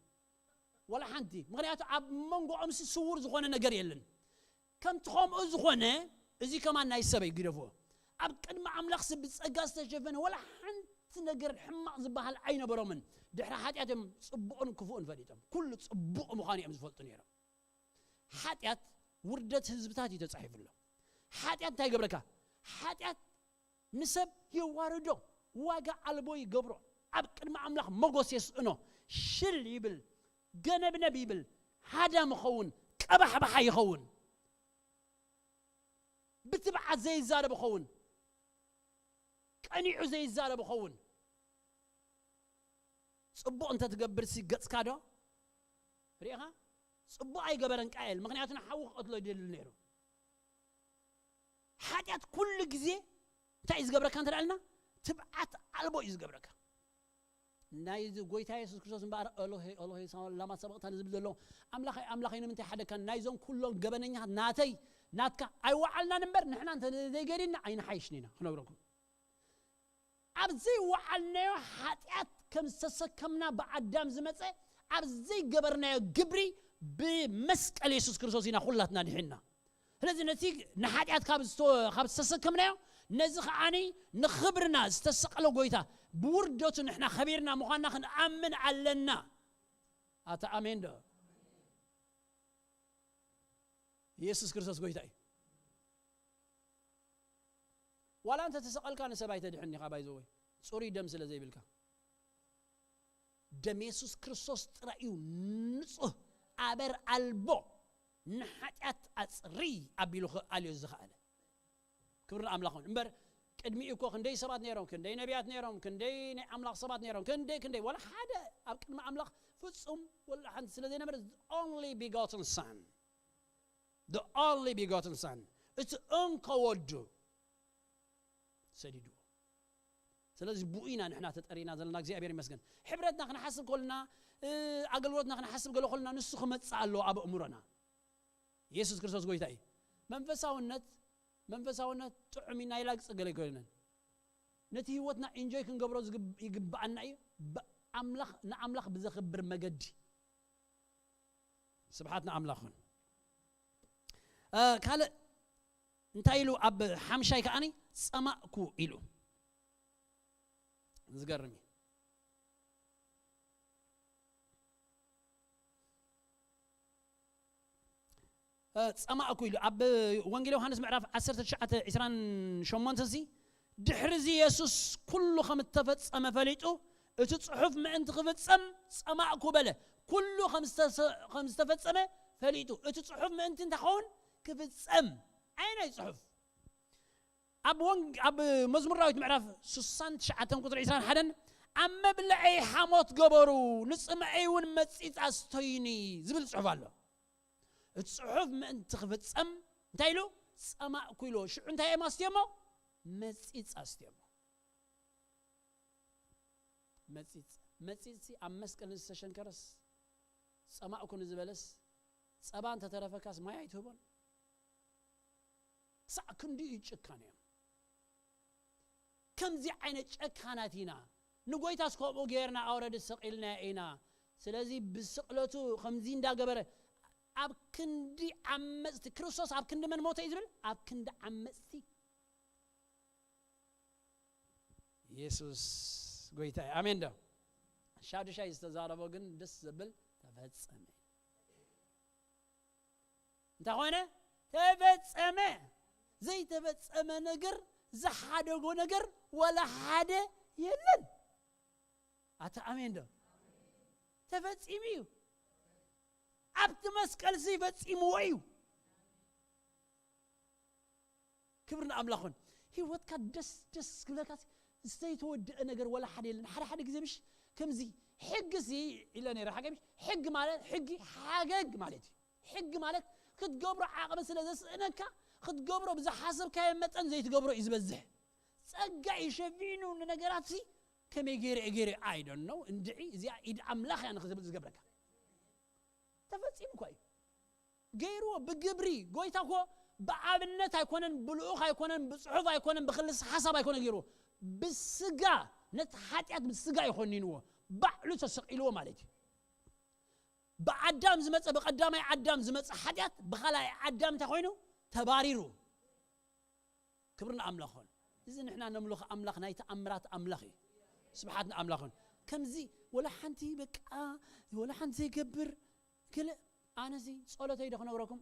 ወላ ሓንቲ። ምኽንያቱ ኣብ መንጎኦምሲ ስውር ዝኾነ ነገር የለን። ከምቲ ከምኡ ዝኾነ እዚ ከማን ናይ ሰበይ ግደፍዎ። ኣብ ቅድሚ ኣምላኽሲ ብጸጋ ዝተሸፈነ ወላ ሓንቲ ነገር ሕማቕ ዝበሃል ኣይነበሮምን። ድሕሪ ሓጢኣት እዮም ጽቡቕን ክፉእን ፈሊጦም። ኩሉ ጽቡቕ ምዃኑ እዮም ዝፈልጡ ነይሮም። ሓጢኣት ውርደት ህዝብታት እዩ ተጻሒፉ ኣሎ። ሓጢኣት እንታይ ይገብረካ? ሓጢኣት ንሰብ የዋርዶ፣ ዋጋ ኣልቦ ይገብሮ፣ ኣብ ቅድሚ ኣምላኽ መጎስ የስእኖ። ሽል ይብል፣ ገነብነብ ይብል፣ ሃዳም ይኸውን፣ ቀባሕባሓ ይኸውን፣ ብትብዓት ዘይዛረብ ይኸውን፣ ቀኒዑ ዘይዛረብ ይኸውን። ጽቡቕ እንተትገብርሲ ገጽካ ዶ ርኢኻ? ጽቡቕ ኣይገበረን ቃየል፣ ምኽንያቱ ንሓዉ ክቐትሎ ይደሊ ነይሩ። ሓጢኣት ኩሉ ግዜ እንታይ እዩ ዝገብረካ እንተ ደኣልና? ትብዓት ኣልቦ እዩ ዝገብረካ። ናይ እዚ ጎይታ የሱስ ክርስቶስ እምበኣር፣ "ኤሎሄ፣ ኤሎሄ፣ ላማ ሰበቕታኒ?" ዝብል ዘሎ፣ "ኣምላኸይ፣ ኣምላኸይ፣ ንምንታይ ሓደግካኒ?" ናይዞም ኩሎም ገበነኛታት ናተይ፣ ናትካ ኣይወዓልናን እምበር፣ ንሕና እንተ ዘይገዲና ኣይንሓይሽን ኢና፣ ክነግረኩም። ኣብ ዘይወዓልናዮ ሓጢኣት ከም ዝተሰከምና ብኣዳም ዝመጸ፣ ኣብ ዘይገበርናዮ ግብሪ ብመስቀል የሱስ ክርስቶስ ኢና ኩላትና ድሒንና። ስለዚ ነቲ ንሓጢኣት ካብ ዝተ-፣ ካብ ዝተሰከምናዮ፣ ነዚ ከዓኒ ንኽብርና ዝተሰቕለ ጎይታ ብውርደቱ ንሕና ኸቢርና ምዃንና ክንኣምን ኣለና። ኣታ ኣሜን ዶ? የሱስ ክርስቶስ ጎይታ እዩ። ዋላ እንተ ተሰቐልካ ንሰብ ኣይተድሕን ኢኻ፣ ባይዘወይ ጽሩይ ደም ስለ ዘይብልካ። ደም የሱስ ክርስቶስ ጥራይ እዩ ንጹህ፣ ኣበር ኣልቦ፣ ንሓጢኣት ኣጽሪ ኣቢሉ ክኣልዮ ዝኸኣለ። ክብሪ ንኣምላኽ ይኹን። እምበር ቅድሚኡ እኮ ክንደይ ሰባት ነይሮም፣ ክንደይ ነቢያት ነይሮም፣ ክንደይ ናይ ኣምላኽ ሰባት ነይሮም፣ ክንደይ፣ ክንደይ። ዋላ ሓደ ኣብ ቅድሚ ኣምላኽ ፍጹም ወላ ሓንቲ ስለ ዘይነበረ፣ the only begotten Son፣ the only begotten Son፣ እቲ እንኮ ወዱ ሰዲድዎ። ስለዚ ብኡ ኢና ንሕና ተጠሪና ዘለና። እግዚኣብሔር ይመስገን። ሕብረትና ክንሓስብ ከልና፣ እ፣ ኣገልግሎትና ክንሓስብ ገለ ከልና ንሱ ክመጽእ ኣለዎ ኣብ ኣእምሮና። የሱስ ክርስቶስ ጎይታ እዩ። መንፈሳውነት፣ መንፈሳውነት ጥዑም ኢና ኢላ ዝጸገለ ኣይኮነን። ነቲ ህይወትና ኢንጆይ ክንገብሮ ዝግብ-፣ ይግብኣና እዩ። ብኣምላኽ፣ ንኣምላኽ ብዘኽብር መገዲ። ስብሓት ንኣምላኽ ይኹን። እ፣ ካልእ እንታይ ኢሉ ኣብ ሓምሻይ ከዓኒ ጸማእኩ ኢሉ። ዝገርም እዩ። እ፣ ጸማእኩ ኢሉ ኣብ ወንጌል ዮሃንስ ምዕራፍ ዓሰርተ ትሽዓተ ዕስራን ሸሞንተን ሲ፣ ድሕሪ እዚ የሱስ ኩሉ ከም እተፈጸመ ፈሊጡ፣ እቲ ጽሑፍ ምእንቲ ክፍጸም ጸማእኩ በለ። ኩሉ ከም ዝተሰ-፣ ከም ዝተፈጸመ ፈሊጡ፣ እቲ ጽሑፍ ምእንቲ እንታይ ክኸውን? ክፍጸም። ኣየናይ ጽሑፍ? ኣብ ወንግ-፣ ኣብ መዝሙር ዳዊት ምዕራፍ ስሳን ትሽዓተን ቁጽሪ ዕስራን ሓደን፣ "ኣብ መብልዐይ ሓሞት ገበሩ፣ ንጽምኣይ እውን መጺጽ ኣስተዩኒ" ዝብል ጽሑፍ ኣሎ። እቲ ጽሑፍ ምእንቲ ክፍጸም እንታይ ኢሉ? ጸማእኩ ኢሉ። ሽዑ እንታይ እዮም ኣስትዮሞ? መጺጽ ኣስትዮሞ። መጺጽ፣ መጺጽሲ ኣብ መስቀል ንዝተሸንከረስ፣ ጸማእኩ ንዝበለስ፣ ጸባ እንተተረፈካስ ማይ ኣይትህቦን? ክሳዕ ክንድኡ እዩ ጭካን እዮም። ከምዚ ዓይነት ጨካናት ኢና። ንጎይታስ ከምኡ ጌርና ኣውረድ ሰቒልና ኢና። ስለዚ ብስቕለቱ ከምዚ እንዳገበረ ኣብ ክንዲ ዓመጽቲ፣ ክርስቶስ ኣብ ክንዲ መን ሞተ እዩ ዝብል? ኣብ ክንዲ ዓመጽቲ። የሱስ ጎይታ እዩ። ኣሜን ዶ? ሻዱሻይ ዝተዛረቦ ግን ደስ ዘብል ተፈጸመ። እንታይ ኾነ? ተፈጸመ። ዘይተፈጸመ ነገር፣ ዝሓደጎ ነገር ወላ ሓደ የለን። ኣታ ኣሜን ዶ? ተፈጺሙ እዩ። ኣብቲ መስቀል ሲ ፈጺምዎ እዩ። ክብሪ ንኣምላኽ ይኹን። ህይወትካ ደስ ደስ ክብለካ ሲ ዘይተወደአ ነገር ወላ ሓደ የለን። ሓደ ሓደ ግዜ ምሽ ከምዚ ሕጊ ሲ ኢለ ነይረ። ሓገ ምሽ ሕጊ ማለት ሕጊ ሓገግ ማለት እዩ። ሕጊ ማለት ክትገብሮ ዓቕሚ ስለ ዘስእነካ ክትገብሮ ብዝሓሰብካዮ መጠን ዘይትገብሮ እዩ ዝበዝሕ። ጸጋ እዩ ሸፊኑ ንነገራት ሲ ከመይ ገይረ ገይረ I don't know እንድዒ እዚኣ ኢድ ኣምላኽ እያ ንክትብል ዝገብረካ። ተፈጺሙ እኳ እዩ። ገይርዎ ብግብሪ። ጎይታ እኮ ብኣብነት ኣይኮነን፣ ብልኡኽ ኣይኮነን፣ ብጽሑፍ ኣይኮነን፣ ብክልስ ሓሳብ ኣይኮነን ገይርዎ። ብስጋ፣ ነቲ ሓጢኣት ብስጋ ይኾኒንዎ። ባዕሉ ተሰቒልዎ ማለት እዩ። ብኣዳም ዝመጸ፣ ብቐዳማይ ኣዳም ዝመጸ ሓጢኣት ብኻልኣይ ኣዳም እንታይ ኮይኑ? ተባሪሩ። ክብሪ ንኣምላኽ ይኹን። እዚ ንሕና ነምልኾ ኣምላኽ ናይ ተኣምራት ኣምላኽ እዩ። ስብሓት ንኣምላኽ ይኹን። ከምዚ ወላ ሓንቲ በቃ፣ ወላ ሓንቲ ዘይገብር፣ ገለ፣ ኣነዚ ጸሎተይ ዶ ክነግረኩም?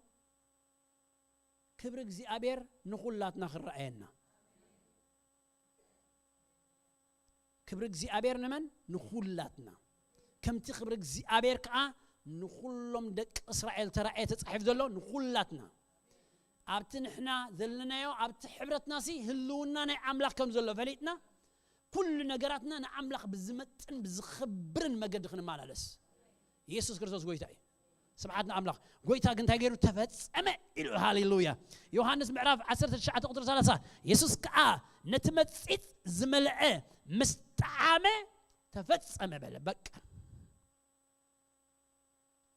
ክብሪ እግዚኣብሔር ንኹላትና ክረኣየና። ክብሪ እግዚኣብሔር ንመን? ንኹላትና። ከምቲ ክብሪ እግዚኣብሔር ከኣ ንኹሎም ደቂ እስራኤል ተራእየ ተጻሒፍ ዘሎ ንኹላትና። ኣብቲ ንሕና ዘለናዮ፣ ኣብቲ ሕብረትና ሲ ህልውና ናይ ኣምላኽ ከም ዘሎ ፈሊጥና፣ ኩሉ ነገራትና ንኣምላኽ ብዝመጥን ብዝኽብርን መገዲ ክንመላለስ። ኢየሱስ ክርስቶስ ጎይታ እዩ። ስብሓት ንኣምላኽ። ጎይታ ግን እንታይ ገይሩ? ተፈጸመ ኢሉ። ሃሌሉያ። ዮሃንስ ምዕራፍ ዓሰርተ ትሽዓተ ቁጥሪ ሰላሳ፣ የሱስ ከኣ ነቲ መጺጽ ዝመልአ ምስ ጠዓመ ተፈጸመ በለ። በቃ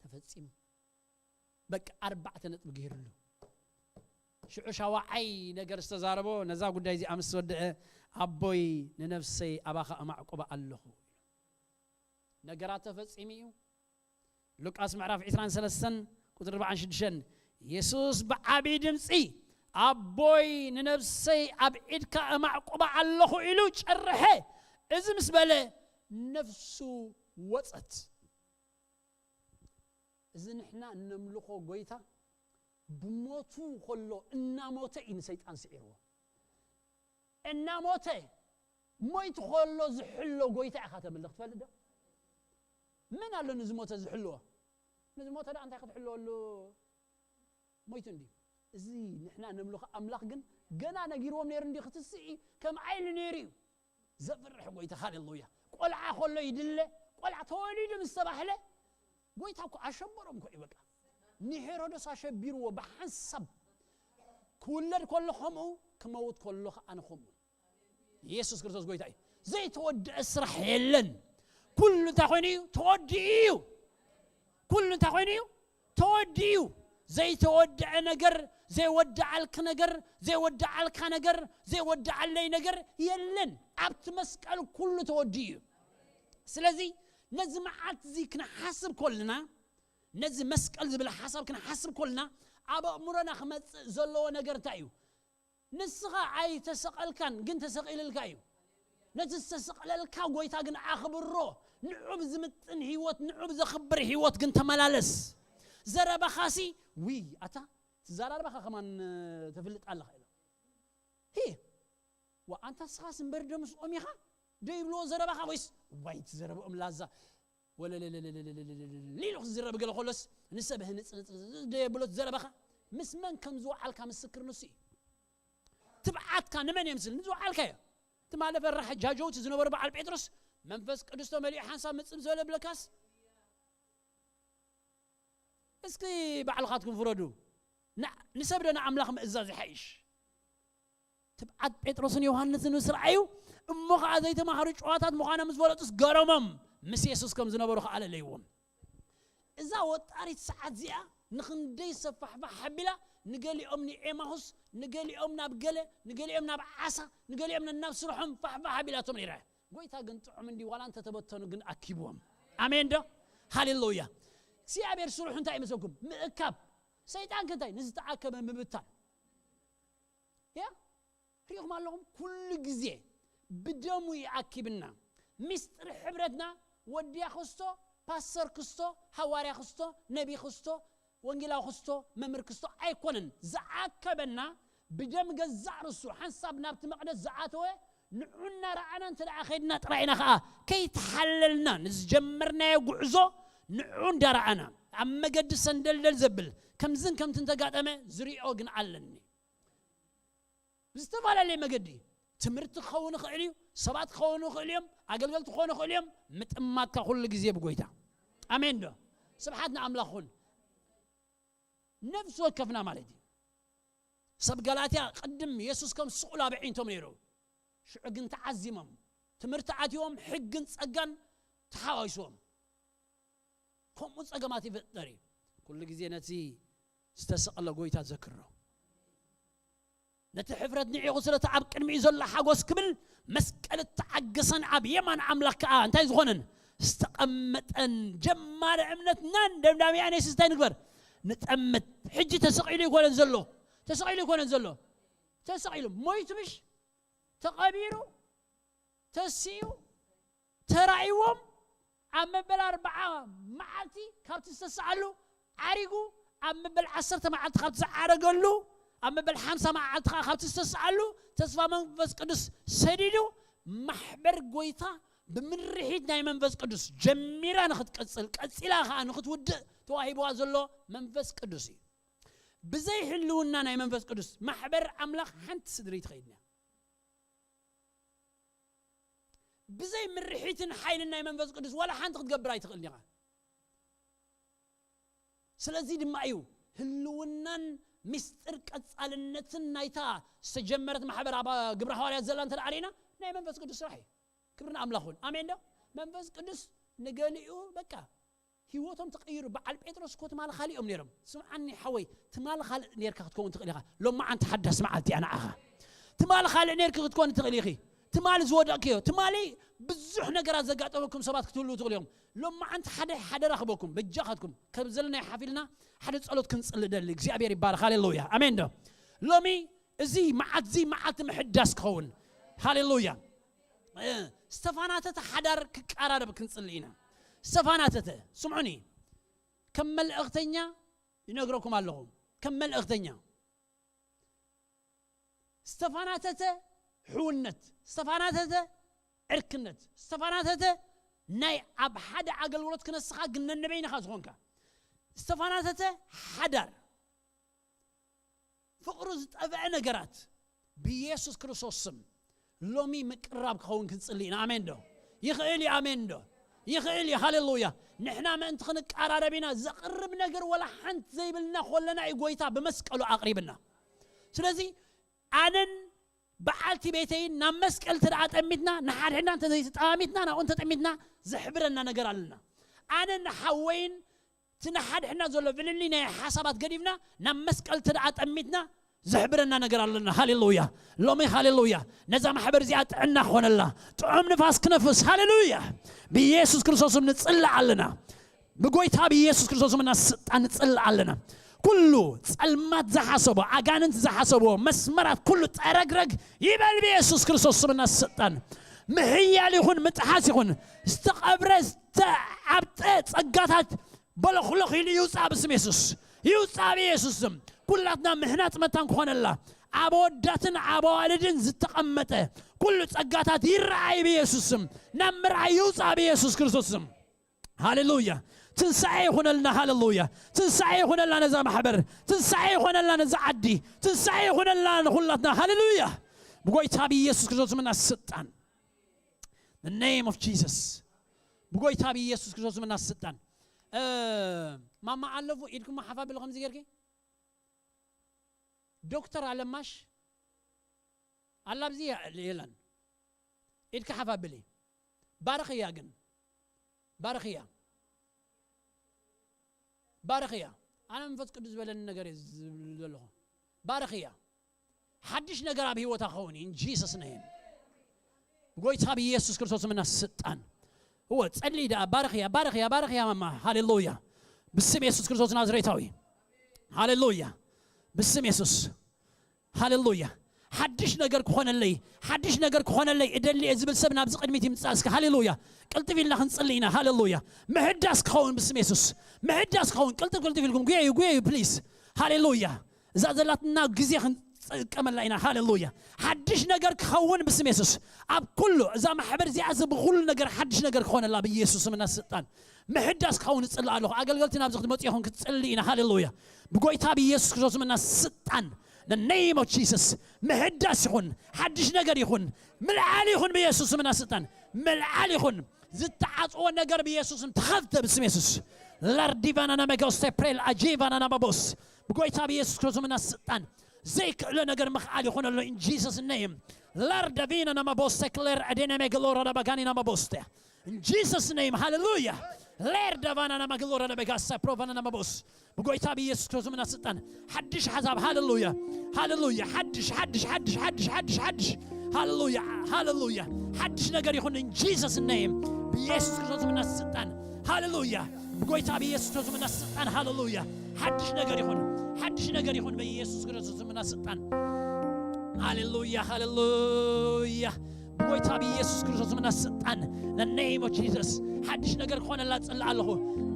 ተፈጺሙ። በቃ ኣርባዕተ ነጥቢ ገይርሉ። ሽዑ ሻውዓይ ነገር ዝተዛረቦ ነዛ ጉዳይ እዚኣ ምስ ወደአ፣ ኣቦይ ንነፍሰይ ኣባኻ ኣማዕቁባ ኣለኹ። ነገራት ተፈጺሙ እዩ። ሉቃስ ምዕራፍ ዕስራን ሰለስተን ቁጽሪ ኣርባዓን ሽዱሽተን፣ የሱስ ብዓቢ ድምጺ ኣቦይ ንነፍሰይ ኣብ ኢድካ ኣማዕቁባ ኣለኹ ኢሉ ጨርሐ። እዚ ምስ በለ ነፍሱ ወጸት። እዚ ንሕና እነምልኾ ጎይታ ብሞቱ ከሎ እናሞተ እዩ ንሰይጣን ስዒርዎ። እናሞተ ሞይቱ ከሎ ዝሕሎ ጎይታ ኢኻ ተምልኽ ትፈልጥ ዶ? መን ኣሎ ንዝሞተ ዝሕልዎ? ንዝሞተ ደኣ እንታይ ክትሕልወሉ? ሞይቱ እንዲ። እዚ ንሕና ነምልኾ ኣምላኽ ግን ገና ነጊርዎም ነይሩ እንዲ ክትስኢ ከም ዓይኒ ነይሩ እዩ። ዘፍርሕ ጎይታ። ሃሌሉያ። ቆልዓ ከሎ ይድለ፣ ቆልዓ ተወሊዱ ምስ ተባህለ ጎይታ እኮ ኣሸበሮም እኮ እዩ። በቃ ንሄሮዶስ ኣሸቢርዎ ብሓንሳብ። ክውለድ ከሎ ከምኡ፣ ክመውት ከሎ ከኣ ንኸምኡ። ኢየሱስ ክርስቶስ ጎይታ እዩ። ዘይተወደአ ስራሕ የለን። ኩሉ እንታይ ኮይኑ እዩ? ተወዲኡ እዩ። ኩሉ እንታይ ኮይኑ እዩ? ተወዲኡ እዩ። ዘይተወደአ ነገር፣ ዘይወደዓልክ ነገር፣ ዘይወደዓልካ ነገር፣ ዘይወደዓለይ ነገር የለን። ኣብቲ መስቀል ኩሉ ተወዲኡ እዩ። ስለዚ ነዚ መዓልቲ እዚ ክንሓስብ ከለና፣ ነዚ መስቀል ዝብል ሓሳብ ክንሓስብ ከለና ኣብ ኣእምሮና ክመጽእ ዘለዎ ነገር እንታይ እዩ? ንስኻ ኣይተሰቐልካን፣ ግን ተሰቒልልካ እዩ። ነቲ ዝተሰቕለልካ ጎይታ ግን ኣኽብሮ። ንዑ ብዝምጥን ህይወት፣ ንዑ ብዘኽብር ህይወት ግን ተመላለስ። ዘረባኻሲ፣ ውይ፣ ኣታ፣ እቲ ዘራርባኻ ከማን፣ እ፣ ተፍልጥ ኣለኻ ኢሎ። ሂ፣ ዋ፣ ኣንታ ንስኻስ እምበር ዶ ምስኦም ኢኻ? ዶ ይብልዎ ዘረባኻ ወይስ፣ ዋይ፣ እቲ ዘረብኦም ላዛ፣ ወለለለለለለለለለለ ኢሉ ክዝረብ ገለ ከሎስ፣ ንሰብ ህንጽንጽ ዶ የብሎ እቲ ዘረባኻ? ምስ መን ከም ዝወዓልካ ምስክር ንሱ እዩ። ትብዓትካ ንመን የምስል? ንዝወዓልካዮ። ትማሊ ፈራሕ ጃጀውቲ ዝነበሩ በዓል ጴጥሮስ መንፈስ ቅዱስ ተመሊኡ ሓንሳብ ምጽእ ምስ በለ ብለካስ፣ እስኪ ባዕልኻትኩም ፍረዱ። ን-፣ ንሰብ ዶ ንኣምላኽ ምእዛዝ ይሓይሽ? ትብዓት ጴጥሮስን ዮሃንስን ምስ ረኣዩ፣ እሞ ኸዓ ዘይተማህሩ ጭዋታት ምዃኖም ምስ ፈለጡስ ገረሞም፣ ምስ የሱስ ከም ዝነበሩ ኸዓ ለለይዎም። እዛ ወጣሪት ሰዓት እዚኣ ንኽንደይ ሰብ ፋሕፋሕ ሓቢላ፣ ንገሊኦም ንኤማሁስ፣ ንገሊኦም ናብ ገለ፣ ንገሊኦም ናብ ዓሳ፣ ንገሊኦም ነናብ ስርሖም ፋሕፋሕ ኣቢላቶም ነይራ። ጎይታ ግን ጥዑም እንዲ ዋላ እንተተበተኑ ግን ኣኪብዎም። ኣሜን ዶ? ሃሌሉያ። እግዚኣብሔር ስርሑ እንታይ ይመስለኩም? ምእካብ። ሰይጣን ከ እንታይ? ንዝተኣከበ ምብታን። ያ? ሪኢኹም ኣለኹም? ኩሉ ግዜ ብደሙ ይኣኪብና። ሚስጥር ሕብረትና ወድያ ክስቶ፣ ፓስተር ክስቶ፣ ሃዋርያ ክስቶ፣ ነቢ ክስቶ፣ ወንጌላዊ ክስቶ፣ መምህር ክስቶ ኣይኮነን። ዝኣከበና ብደም ገዛእ ርሱ ሓንሳብ ናብቲ መቕደስ ዝኣተወ ንዑ እናረኣና እንተ ደኣ ኸይድና ጥራይ ኢና ኸዓ ከይተሓለልና ንዝጀመርናዮ ጉዕዞ ንዑ እንዳረኣና ኣብ መገዲ ሰንደልደል ዘብል ከምዝን ከምቲ እንተጋጠመ ዝሪኦ ግን ኣለኒ። ብዝተፈላለየ መገዲ ትምህርቲ ክኸውን ይኽእል እዩ፣ ሰባት ክኾኑ ይኽእሉ እዮም፣ ኣገልገልቲ ክኾኑ ይኽእሉ እዮም። ምጥማትካ ኩሉ ግዜ ብጎይታ። ኣሜን ዶ? ስብሓት ንኣምላኽ ይኹን። ነፍሲ ወከፍና ማለት እዩ። ሰብ ጋላትያ ቅድም የሱስ ከም ስቑል ኣብ ኣዒንቶም ነይሩ። ሽዑ ግን ተዓዚሞም፣ ትምህርቲ ኣትዮም፣ ሕግን ጸጋን ተሓዋዊስዎም። ከምኡ ጸገማት ይፍጠር እዩ። ኩሉ ግዜ ነቲ ዝተሰቕለ ጎይታ ዘክሮ። ነቲ ሕፍረት ንዒቑ ስለቲ ኣብ ቅድሚኡ ዘሎ ሓጎስ ክብል መስቀል እተዓገሰን ኣብ የማን ኣምላኽ ከኣ እንታይ ዝኾነን ዝተቐመጠን ጀማሪ እምነትናን ደምዳሚኣን የሱስ እንታይ ንግበር? ንጠምት። ሕጂ ተሰቒሉ ይኮነን ዘሎ? ተሰቒሉ ይኮነን ዘሎ? ተሰቒሉ። ሞይቱ ምሽ? ተቐቢሩ? ተሲኡ? ተራእይዎም ኣብ መበል ኣርብዓ መዓልቲ ካብቲ ዝተሰኣሉ ዓሪጉ፣ ኣብ መበል ዓሰርተ መዓልቲ ካብቲ ዝዓረገሉ፣ ኣብ መበል ሓምሳ መዓልቲ ከዓ ካብቲ ዝተሰኣሉ ተስፋ መንፈስ ቅዱስ ሰዲዱ፣ ማሕበር ጎይታ ብምርሒት ናይ መንፈስ ቅዱስ ጀሚራ ንኽትቀጽል፣ ቀጺላ ከዓ ንኽትውድእ ተዋሂብዋ ዘሎ መንፈስ ቅዱስ እዩ። ብዘይ ህልውና ናይ መንፈስ ቅዱስ ማሕበር ኣምላኽ ሓንቲ ስድሪ ትኸይድና። ብዘይ ምርሒትን ሓይልን ናይ መንፈስ ቅዱስ ዋላ ሓንቲ ክትገብር ኣይትኽእልን ኢኻ። ስለዚ ድማ እዩ ህልውናን ምስጢር ቀጻልነትን ናይታ ዝተጀመረት ማሕበር ኣብ ግብረ ሃዋርያት ዘላ እንተ ደኣ ርኢና ናይ መንፈስ ቅዱስ ስራሕ እዩ። ክብሪ ንኣምላኽ ይኹን። ኣሜን ዶ? መንፈስ ቅዱስ ንገሊኡ በቃ ህይወቶም ተቐይሩ። በዓል ጴጥሮስ እኮ ትማሊ ካልእ እዮም ነይሮም። ስምዓኒ ሓወይ፣ ትማሊ ካልእ ነይርካ ክትከውን ትኽእል ኢኻ። ሎማዓንቲ ሓዳስ መዓልቲ እያ ንዓኻ። ትማሊ ካልእ ነይርኪ ክትኮን ትኽእል ኢኺ። ትማሊ ዝወደቕክዮ፣ ትማሊ ብዙሕ ነገራት ዘጋጠመኩም ሰባት ክትህልዉ ትኽእሉ ኢኹም። ሎማዓንቲ ሓደ ሓደራ ክበኩም፣ በጃኻትኩም፣ ከም ዘለና ሓፊልና ሓደ ጸሎት ክንጽሊ ደሊ። እግዚኣብሔር ይባረኽ። ሃሌሉያ። ኣሜን ዶ? ሎሚ እዚ መዓት፣ እዚ መዓልቲ ምሕዳስ ክኸውን። ሃሌሉያ። እ፣ ዝተፋናተተ ሓዳር ክቀራረብ ክንጽሊ ኢና። ዝተፋናተተ፣ ስምዑኒ፣ ከም መልእኽተኛ ይነግረኩም ኣለኹ። ከም መልእኽተኛ ዝተፋናተተ ሕውነት፣ ዝተፋናተተ ዕርክነት፣ ዝተፋናተተ ናይ ኣብ ሓደ ኣገልግሎት ክነስኻ ግን ነንበይንኻ ዝኾንካ ዝተፋናተተ ሓዳር ፍቕሩ ዝጠፍአ ነገራት ብኢየሱስ ክርስቶስ ስም ሎሚ ምቅራብ ክኸውን ክንጽሊ ኢና። ኣሜን ዶ? ይኽእል እዩ። ኣሜን ዶ? ይኽእል እዩ። ሃሌሉያ። ንሕና ምእንቲ ክንቀራረብ ኢና። ዘቕርብ ነገር ወላ ሓንቲ ዘይብልና ኮለና እዩ ጎይታ ብመስቀሉ ኣቕሪብና። ስለዚ ኣነን በዓልቲ ቤተይን ናብ መስቀል እንተ ደኣ ጠሚትና፣ ንሓድሕድና እንተ ዘይተጠማሚትና፣ ናብኡ እንተ ጠሚትና ዘሕብረና ነገር ኣለና። ኣነ ንሓወይን እቲ ንሓድሕድና ዘሎ ፍልልይ ናይ ሓሳባት ገዲፍና ናብ መስቀል እንተ ደኣ ጠሚትና ዘሕብረና ነገር ኣለና። ሃሌሉያ። ሎሚ ሃሌሉያ ነዛ ማሕበር እዚኣ ጥዕና ክኾነላ፣ ጥዑም ንፋስ ክነፍስ። ሃሌሉያ። ብኢየሱስ ክርስቶስ ስም ንጽላእ ኣለና። ብጎይታ ብኢየሱስ ክርስቶስ ስምና ስልጣን ንጽላእ ኣለና። ኩሉ ጸልማት ዝሓሰቦ፣ ኣጋንንት ዝሓሰብዎ መስመራት ኩሉ ጠረግረግ ይበል ብኢየሱስ ክርስቶስ ስምና ስልጣን። ምሕያል ይኹን ምጥሓስ ይኹን ዝተቐብረ ዝተዓብጠ ጸጋታት በለኽለኽ ኢሉ ይውጻእ ብስም የሱስ። ይውጻእ ብየሱስ ስም። ኩላትና ምህናጽ መታን ክኾነላ ኣብ ኣወዳትን ኣብ ኣዋልድን ዝተቐመጠ ኩሉ ጸጋታት ይረኣይ ብየሱስ ስም። ናብ ምርኣይ ይውጻእ ብየሱስ ክርስቶስ ስም። ሃሌሉያ። ትንሳኤ ይኹነልና። ሃሌሉያ። ትንሳኤ ይኹነልና ነዛ ማሕበር። ትንሳኤ ይኹነልና ነዛ ዓዲ። ትንሳኤ ይኹነልና ንኹላትና። ሃሌሉያ። ብጎይታ ብኢየሱስ ክርስቶስ ምና ስልጣን። The name of Jesus። ብጎይታ ብኢየሱስ ክርስቶስ ምና ስልጣን። እ፣ ማማ ኣለፉ ኢድኩም ሓፋ ብሎ ከምዚ ጌርኪ። ዶክተር ኣለማሽ ኣላ ኣብዚ የለን። ኢድካ ሓፍ ኣብሊ። ባርኽያ ግን። ባርኽያ። ባርኽያ። ኣነ መንፈስ ቅዱስ ዝበለኒ ነገር እየ ዝብል ዘለኹ። ባርኽያ። ሓድሽ ነገር ኣብ ህይወታ ክኸውን እዩ። In Jesus name። ብጎይታ ብኢየሱስ ክርስቶስ ምና ስልጣን። እወ፣ ጸልይ ደኣ። ባርኽያ፣ ባርኽያ፣ ባርኽያ ማማ። ሃሌሉያ። ብስም የሱስ ክርስቶስ ናዝሬታዊ። ሃሌሉያ። ብስም የሱስ። ሃሌሉያ። ሓድሽ ነገር ክኾነለይ፣ ሓድሽ ነገር ክኾነለይ እደሊ እየ ዝብል ሰብ ናብዚ ቅድሚት ይምጻእ እስከ። ሃሌሉያ። ቅልጥፍ ኢልና ክንጽሊ ኢና። ሃሌሉያ። ምሕዳስ ክኸውን ብስም የሱስ። ምሕዳስ ክኸውን። ቅልጥፍ ቅልጥፍ ኢልኩም ጉየዩ፣ ጉየዩ ፕሊዝ። ሃሌሉያ። እዛ ዘላትና ግዜ ክንጽ-፣ ክንጥቀመላ ኢና። ሃሌሉያ። ሓድሽ ነገር ክኸውን ብስም የሱስ። ኣብ ኩሉ እዛ ማሕበር እዚኣ እዚ ብኹሉ ነገር ሓድሽ ነገር ክኾነላ ብኢየሱስ ስምና ስልጣን ምሕዳስ ክኸውን እጽሊ ኣለኹ። ኣገልገልቲ ናብዚ ክትመጹ ኢኹም ክትጽሊ ኢና። ሃሌሉያ። ብጎይታ ብኢየሱስ ክርስቶስ ስምና ስልጣን፣ the name of Jesus፣ ምሕዳስ ይኹን፣ ሓድሽ ነገር ይኹን፣ ምልዓል ይኹን ብኢየሱስ ስምና ስልጣን፣ ምልዓል ይኹን። ዝተዓጽወ ነገር ብኢየሱስ ስም ተኸፍተ ብስም የሱስ። ላርዲቫና ናመገውስተ ፕሬል ኣጂቫና ናማቦስ። ብጎይታ ብኢየሱስ ክርስቶስ ስምና ስልጣን፣ ዘይክእሎ ነገር ምኽኣል ይኹነሎ። In Jesus name። ላርዳቪና ናማቦስተ ክሌር ኣዴነ መግሎራ ናባጋኒ ናማቦስተ። In Jesus name። ሃሌሉያ። ሌር ዳቫና ናማግሎራ ናበጋሳ ፕሮቫና ናማቦስ። ብጎይታ ብኢየሱስ ክርስቶስ ስምና ስልጣን ሓድሽ ሓሳብ። ሃሌሉያ። ሃሌሉያ። ሓድሽ፣ ሓድሽ፣ ሓድሽ፣ ሓድሽ፣ ሓድሽ፣ ሓድሽ። ሃሌሉያ። ሃሌሉያ። ሓድሽ ነገር ይኹን። In Jesus name። ብኢየሱስ ክርስቶስ ስምና ስልጣን። ሃሌሉያ። ብጎይታ ብኢየሱስ ክርስቶስ ስምና ስልጣን። ሃሌሉያ። ሓድሽ ነገር ይኹን። ሓድሽ ነገር ይኹን። ብኢየሱስ ክርስቶስ ስምና ስልጣን። ሃሌሉያ። ሃሌሉያ። ብጎይታ ብኢየሱስ ክርስቶስ ስምና ስልጣን፣ the name of Jesus። ሓድሽ ነገር ክኾነላ ጽልእ ኣለኹ።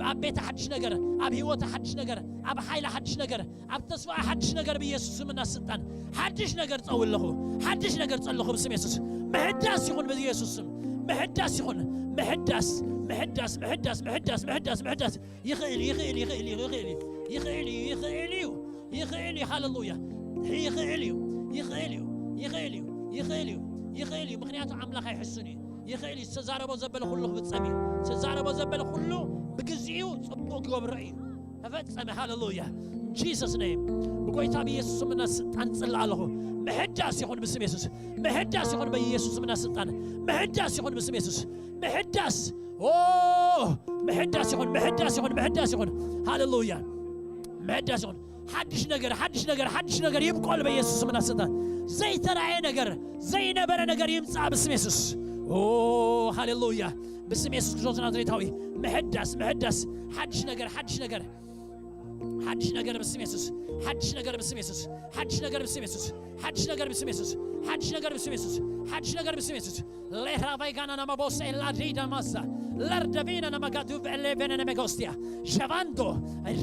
ኣብ ቤታ ሓድሽ ነገር፣ ኣብ ህይወታ ሓድሽ ነገር፣ ኣብ ሓይላ ሓድሽ ነገር፣ ኣብ ተስፋ ሓድሽ ነገር ብኢየሱስ ስምና ስልጣን። ሓድሽ ነገር ጸው ኣለኹ። ሓድሽ ነገር ጸለኹ ብስም የሱስ። ምሕዳስ ይኹን ብኢየሱስ ስም። ምሕዳስ ይኹን። ምሕዳስ፣ ምሕዳስ፣ ምሕዳስ፣ ምሕዳስ፣ ምሕዳስ፣ ምሕዳስ። ይኽእል፣ ይኽእል፣ ይኽእል፣ ይኽእል፣ ይኽእል እዩ፣ ይኽእል እዩ፣ ይኽእል እዩ። ሃሌሉያ። ይኽእል እዩ፣ ይኽእል እዩ፣ ይኽእል እዩ፣ ይኽእል እዩ፣ ይኽእል እዩ። ምኽንያቱ ኣምላኽ ኣይሕሱን እዩ። ይኽእል እዩ። ዝተዛረቦ ዘበለ ኩሉ ክፍጸም እዩ። ዝተዛረቦ ዘበለ ኩሉ ብግዚኡ ጽቡቕ ክገብሮ እዩ። ተፈጸመ። ሃሌሉያ። Jesus name። ብጎይታ ብኢየሱስ ስምና ስልጣን ጽልእ ኣለኹ። ምሕዳስ ይኹን ብስም የሱስ። ምሕዳስ ይኹን ብኢየሱስ ስምና ስልጣን። ምሕዳስ ይኹን ብስም የሱስ። ምሕዳስ። ኦ፣ ምሕዳስ ይኹን፣ ምሕዳስ ይኹን፣ ምሕዳስ ይኹን። ሃሌሉያ። ምሕዳስ ይኹን። ሓድሽ ነገር፣ ሓድሽ ነገር፣ ሓድሽ ነገር ይብቆል በኢየሱስ ስምና ስልጣን። ዘይተራእየ ነገር፣ ዘይነበረ ነገር ይምጻእ ብስም የሱስ። ኦ፣ ሃሌሉያ። ብስም የሱስ ክርስቶስ ናዝሬታዊ። ምሕዳስ፣ ምሕዳስ። ሓድሽ ነገር፣ ሓድሽ ነገር። ሓድሽ ነገር ብስም የሱስ። ሓድሽ ነገር ብስም የሱስ። ሓድሽ ነገር ብስም የሱስ። ሓድሽ ነገር ብስም የሱስ። ሓድሽ ነገር ብስም የሱስ። ሓድሽ ነገር ብስም የሱስ። ሌራቫይ ጋና ናማቦስ ኤላ ዲዳ ማሳ። ላርደቪና ናማጋዱ ቬሌቬነ ነሜጎስቲያ። ሻቫንዶ፣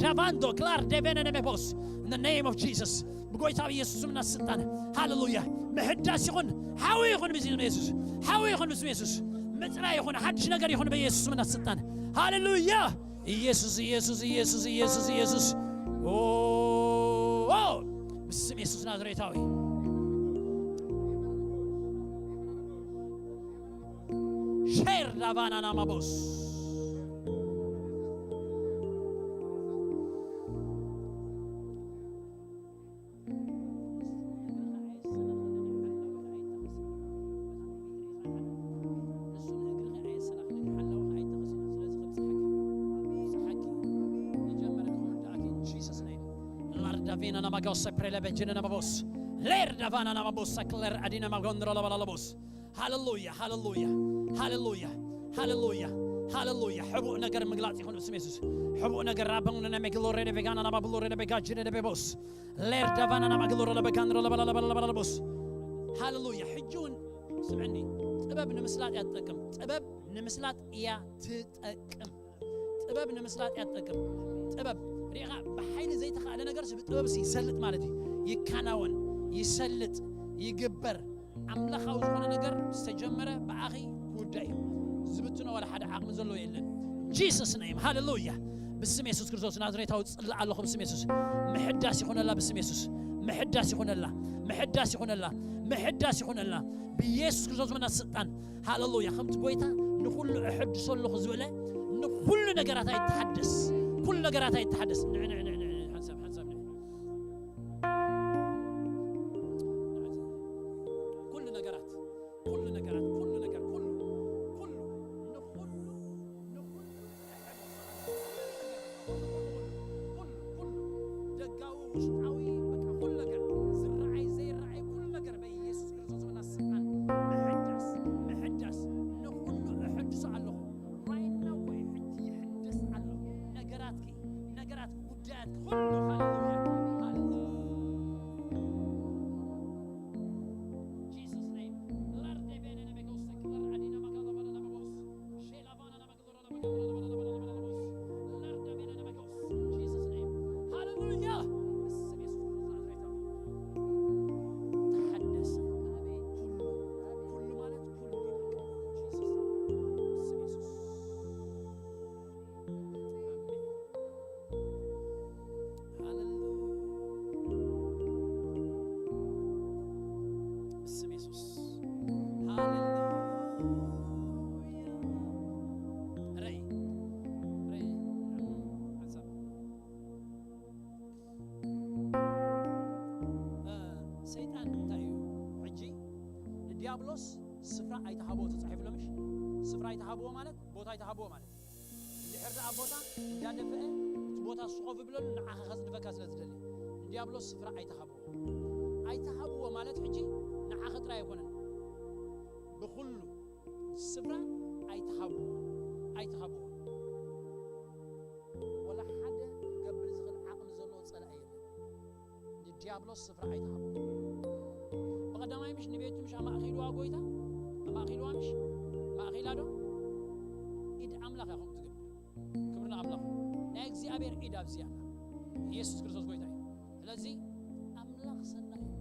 ሻቫንዶ፣ ክላር ደቬነ ነሜቦስ። In the name of Jesus። ብጎይታ ብኢየሱስ ስምና ስልጣን። ሃሌሉያ። ምሕዳስ ይኹን። ሓዊ ይኹን ብስም የሱስ። ሓዊ ይኹን ብስም የሱስ። ምጽራይ ይኹን። ሓድሽ ነገር ይኹን ብኢየሱስ ስምና ስልጣን። ሃሌሉያ። ኢየሱስ፣ ኢየሱስ፣ ኢየሱስ፣ ኢየሱስ፣ ኢየሱስ። ኦ፣ ኦ፣ ብስም የሱስ ናዝሬታዊ። ሼር ዳቫና ናማቦስ። ላርዳቪና ናማጋውሰ ፕሬለበጅነ ናማቦስ ሌር ዳቫና ናማቦሳ ክለር ኣዲነ ማጎንድሮ ለባላለቦስ። ሃሌሉያ፣ ሃሌሉያ፣ ሃሌሉያ፣ ሃሌሉያ፣ ሃሌሉያ። ሕቡእ ነገር ምግላጽ ይኹን ብስም የሱስ። ሕቡእ ነገር ራበኑ ነመግሎሬ ደቤጋና ናማብሎሬ ደቤጋጅነ ደቤቦስ ሌር ዳቫና ናማግሎረ ለበጋንድሮ ለባላለባላለባላለቦስ። ሃሌሉያ። ሕጂ እውን ስምዕኒ፣ ጥበብ ንምስላጥ እያ ትጠቅም። ጥበብ ንምስላጥ እያ ትጠቅም። ጥበብ ንምስላጥ እያ ትጠቅም። ጥበብ ሪኢኻ፣ ብሓይሊ ዘይተኻእለ ነገርስ ብጥበብስ ይሰልጥ ማለት እዩ። ይከናወን፣ ይሰልጥ፣ ይግበር። ኣምላኻዊ ዝኾነ ነገር ዝተጀመረ ብኣኺ ክውዳእ እዩ። ዝብትኖ ዋላ ሓደ ዓቕሚ ዘለዎ የለን። ጂሰስ ኔም፣ ሃሌሉያ። ብስም የሱስ ክርስቶስ ናዝሬታዊ ጽላእ ኣለኹ፣ ብስም የሱስ። ምሕዳስ ይኹነላ፣ ብስም የሱስ። ምሕዳስ ይኹነላ፣ ምሕዳስ ይኹነላ፣ ምሕዳስ ይኹነላ። ብኢየሱስ ክርስቶስ መና ስልጣን፣ ሃሌሉያ። ከምቲ ጎይታ ንኹሉ እሕድሶ ኣለኹ ዝበለ፣ ንኹሉ ነገራት ኣይተሓደስ። ኩሉ ነገራት ኣይተሓደስ። ንዕ፣ ንዕ፣ ንዕ፣ ንዕ፣ ሓንሳብ፣ ሓንሳብ ንዕ። ኩሉ ነገራት፣ ኩሉ ነገራት፣ ኩሉ ነገር፣ ኩሉ፣ ኩሉ፣ ንኹሉ፣ ንኹሉ፣ ኩሉ፣ ኩሉ፣ ደጋዊ፣ ውሽጣዊ፣ በቃ ኩሉ ነገር፣ ዝረኣይ፣ ዘይረኣይ፣ ኩሉ ነገር በኢየሱስ ክርስቶስ ስምና ስልጣን ምሕዳስ፣ ምሕዳስ፣ ንኹሉ እሕድሶ ኣለኹ። Right now ወይ ሕጂ ይሕደስ ኣሎ ነገራትኪ፣ ነገራት ጉዳያት ኩሉ። ሃሌሉያ፣ ሃሌሉያ። Jesus name። ላርዴ ቤነ ነቤጋ ዲያብሎስ ስፍራ ኣይተሃብዎ ተጻሒፉ ኣሎ፣ ምሽ? ስፍራ ኣይተሃብዎ ማለት ቦታ ኣይተሃብዎ ማለት እዩ። እንድሕር ደኣ ቦታ እንዳደፍአ እቲ ቦታ ንሱ ኮፍ ይብለሉ ንዓኻ ከጽድፈካ ስለ ዝደሊ ንዲያብሎስ ስፍራ ኣይተሃብዎ። ኣይተሃብዎ ማለት ሕጂ ንዓኻ ጥራይ ኣይኮነን፣ ብኹሉ ስፍራ ኣይተሃብዎ፣ ኣይተሃብዎ። ወላ ሓደ ክገብር ዝኽእል ዓቕሚ ዘለዎ ጸላኢ የለን። ንዲያብሎስ ስፍራ ኣይትሃቦ። ብቐዳማይ ምሽ ንቤቱ ምሽ ኣማእኺልዋ ጎይታ? ኣማእኺልዋ ምሽ? ማእኺላ ዶ? ኢድ ኣምላኽ እያ ከምኡ ትገብር። ክብሪ ንኣምላኽ። ናይ እግዚኣብሔር ኢድ ኣብዚ ኣላ። ኢየሱስ ክርስቶስ ጎይታ እዩ። ስለዚ ኣምላኽ ሰናይ እዩ።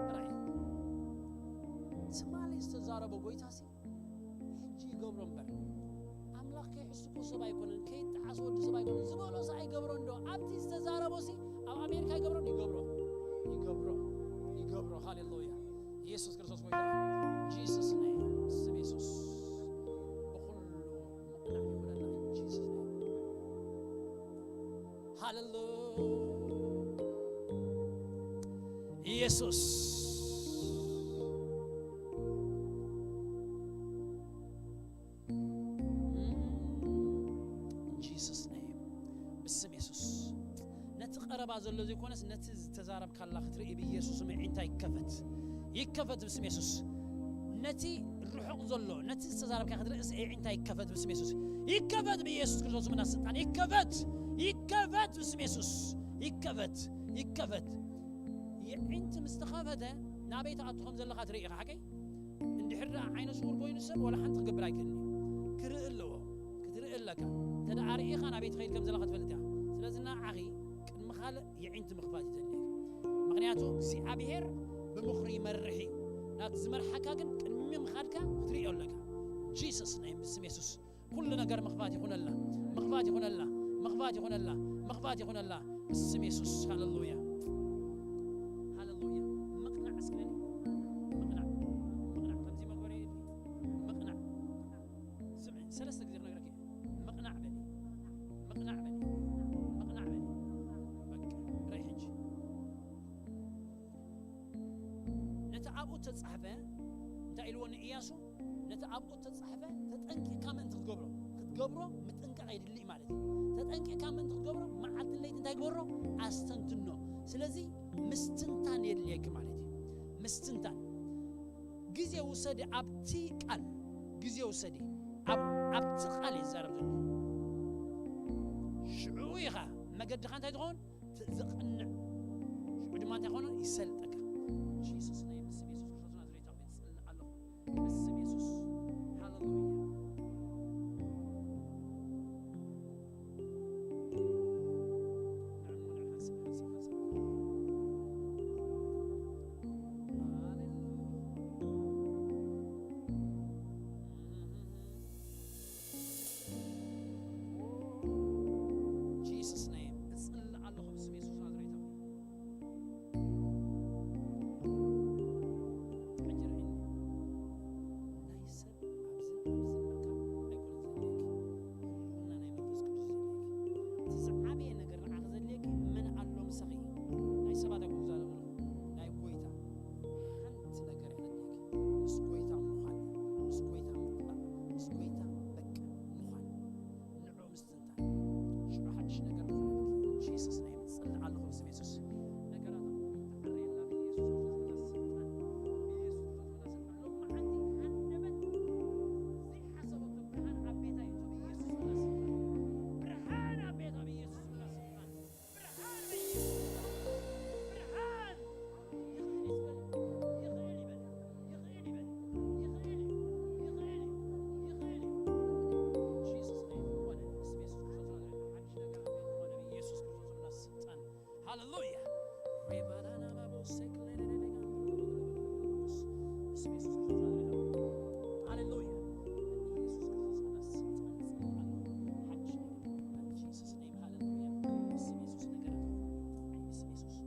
ራእይ ትማሊ ዝተዛረቦ ጎይታሲ ሕጂ ይገብሮ እምበር፣ ኣምላኽ ከይሕሱ እኮ ሰብ ኣይኮነን፣ ከይጠዓስ ወዲ ሰብ ኣይኮነን ዝበሎ ሲ ኣይገብሮን ዶ? ኣብቲ ዝተዛረቦ ሲ ኣብ ኣሜሪካ ይገብሮን? ይገብሮ፣ ይገብሮ፣ ይገብሮ። ሃሌሉያ። ኢየሱስ ክርስቶስ ጎይታ። ጂሰስ ኔም፣ ስም ኢየሱስ። ብኹሉ ምቕናዕ ይኹነልና። ጂሰስ ኔም። ሃሌሉያ። ኢየሱስ። ጂሰስ ኔም። ብስም ኢየሱስ። ነቲ ቀረባ ዘሎ ዘይኮነስ ነቲ ዝተዛረብካላ ክትርኢ ብኢየሱስ ስም ኣዒንታ ይከፈት። ይከፈት ብስም ኢየሱስ። ነቲ ርሑቕ ዘሎ፣ ነቲ ዝተዛረብካ ክትርኢ ስ-፣ ኣዒንታ ይከፈት ብስም ኢየሱስ። ይከፈት ብኢየሱስ ክርስቶስ ስምና ስልጣን። ይከፈት። ይከፈት ብስም ኢየሱስ። ይከፈት። ይከፈት። የዒንቲ ምስ ተኸፈተ ናበይ ትኣቱ ከም ዘለኻ ትርኢ ኢኻ፣ ሓቀይ? እንድሕር ደኣ ዓይነ ስውር ኮይኑ ሰብ ወላ ሓንቲ ክገብር ኣይክእልን እዩ። ክርኢ ኣለዎ። ክትርኢ ኣለካ። እንተ ደኣ ርኢኻ ናበይ ትኸይድ ከም ዘለኻ ትፈልጥ ኢኻ። ስለዚ ንዓኺ ቅድሚ ካልእ የዒንቲ ምኽፋት እዩ ዘድልየኪ። ምኽንያቱ እግዚኣብሔር ብምኽሩ ይመርሕ እዩ። ናብቲ ዝመርሓካ ግን ቅድሚ ምኻድካ ክትርእዮ ኣለካ። ጂሰስ ኔም ብስም የሱስ። ኩሉ ነገር ምኽፋት ይኹነላ፣ ምኽፋት ይኹነላ፣ ምኽፋት ይኹነላ፣ ምኽፋት ይኹነላ። ብስም የሱስ። ሃሌሉያ። ሃሌሉያ። ምቕናዕ እስኪ በሊ። ምቕናዕ። ምቕናዕ። ከምዚ መግበሪ ኢልኪ። ምቕናዕ። ስምዒ፣ ሰለስተ ግዜ ክነግረኪ። ምቕናዕ በሊ። ምቕናዕ በሊ። ምቕናዕ በሊ። በቃ፣ ራይ ሕጂ። ነቲ ኣብኡ ተጻሕፈ፣ እንታይ ኢልዎ ንኢያሱ? ነቲ ኣብኡ ተጻሕፈ ተጠንቂቕካ ምእንቲ ክትገብሮ። ክትገብሮ ምጥንቃቕ የድሊ ማለት እዩ። ተጠንቂቕካ ምእንቲ ክትገብሮ መዓልትን ለይቲ እንታይ ግበሮ? ኣስተንትኖ። ስለዚ ምስትንታን የድልየኪ ማለት እዩ። ምስትንታን። ግዜ ውሰዲ ኣብቲ ቃል። ግዜ ውሰዲ። ኣብ-፣ ኣብቲ ቃል እዩ ዝዛረብ ዘሎ። ሽዑ ኢኻ መገድኻ እንታይ ትኸውን? ት-፣ ዝቕንዕ። ሽዑ ድማ እንታይ ይኾኖ? ይሰልጠካ። ጂሰስ ኔም፣ ብስም የሱስ ክርስቶስ ናዝሬት ኣሜን። ዝጸልእ ኣለኹ። ብስም የሱስ። ሃሌሉያ። ንዕሙ ንዕ ሓንሳብ፣ ሓንሳብ፣ ሓንሳብ። ሃሌሉያ። ጂሰስ ኔም፣ እጽልእ ኣለኹ ብስም የሱስ ናዝሬታዊ። ሕጂ ርኣይኒ። ናይ ሰብ ኣብዚ፣ ኣብዚ ምርካብ ኣይኮነን ዘድልየኪ። ህልውና ናይ መንፈስ ቅዱስ እዩ ዘድልየኪ። እቲ ዝዓበየ ነገር ንዓኺ ዘድልየኪ መን ኣሎ ምሳኺ? ናይ ሰባት ኣይኮነን ዝዛረብ ዘለኹ። ናይ ጎይታ። ሓንቲ ነገር እያ ዘድልየኪ። ምስ ጎይታ ምዃን። ምስ ጎይታ ምጥባቕ። ምስ ጎይታ በቃ ምዃን። ንዕኡ ምስትንታን። ሽዑ ሓድሽ ነገር ክኾነልኪ። ጂሰስ ኔም። እጽሊ ኣለኹ ብስም የሱስ። ነገራት ተዓረየላ ብኢየሱስ ክርስቶስ ስልጣን። ብኢየሱስ ክርስቶስ ስልጣን። ሎማዓንቲ ሃንደበት ዘይሓሰበቶ ብርሃን ኣብ ቤታ ይእቶ ብኢየሱስ ክርስቶስ ስልጣን። ብርሃን ኣብ ቤታ ብኢየሱስ ክርስቶስ ስልጣን። ብርሃን በኢየሱስ ስም። ብርሃን። ይኽእል ይበል። ይኽእል ይበል። ይኽእል ይበል። ይኽእል እዩ። ይኽእል እዩ። ይኽእል እዩ። ጂሰስ ኔም ሆነ። ብስም ኢየሱስ ክርስቶስ ሆነ። ሓድሽ ነገር ኣብ ቤት ሆነ። ብኢየሱስ ክርስቶስ ሆነ። ስልጣን። ሃሌሉያ። ሬባዳና ባቦ ሴክሌ ብስም ኢየሱስ ክርስቶስ ሆነ። ሃሌሉያ። ኢየሱስ ክርስቶስ ሆነ። ስልጣን። ስልጣን። ሓድሽ ነገር። ጂሰስ ኔም። ሃሌሉያ። ብስም ኢየሱስ ነገራት። ኣይ፣ ብስም ኢየሱስ።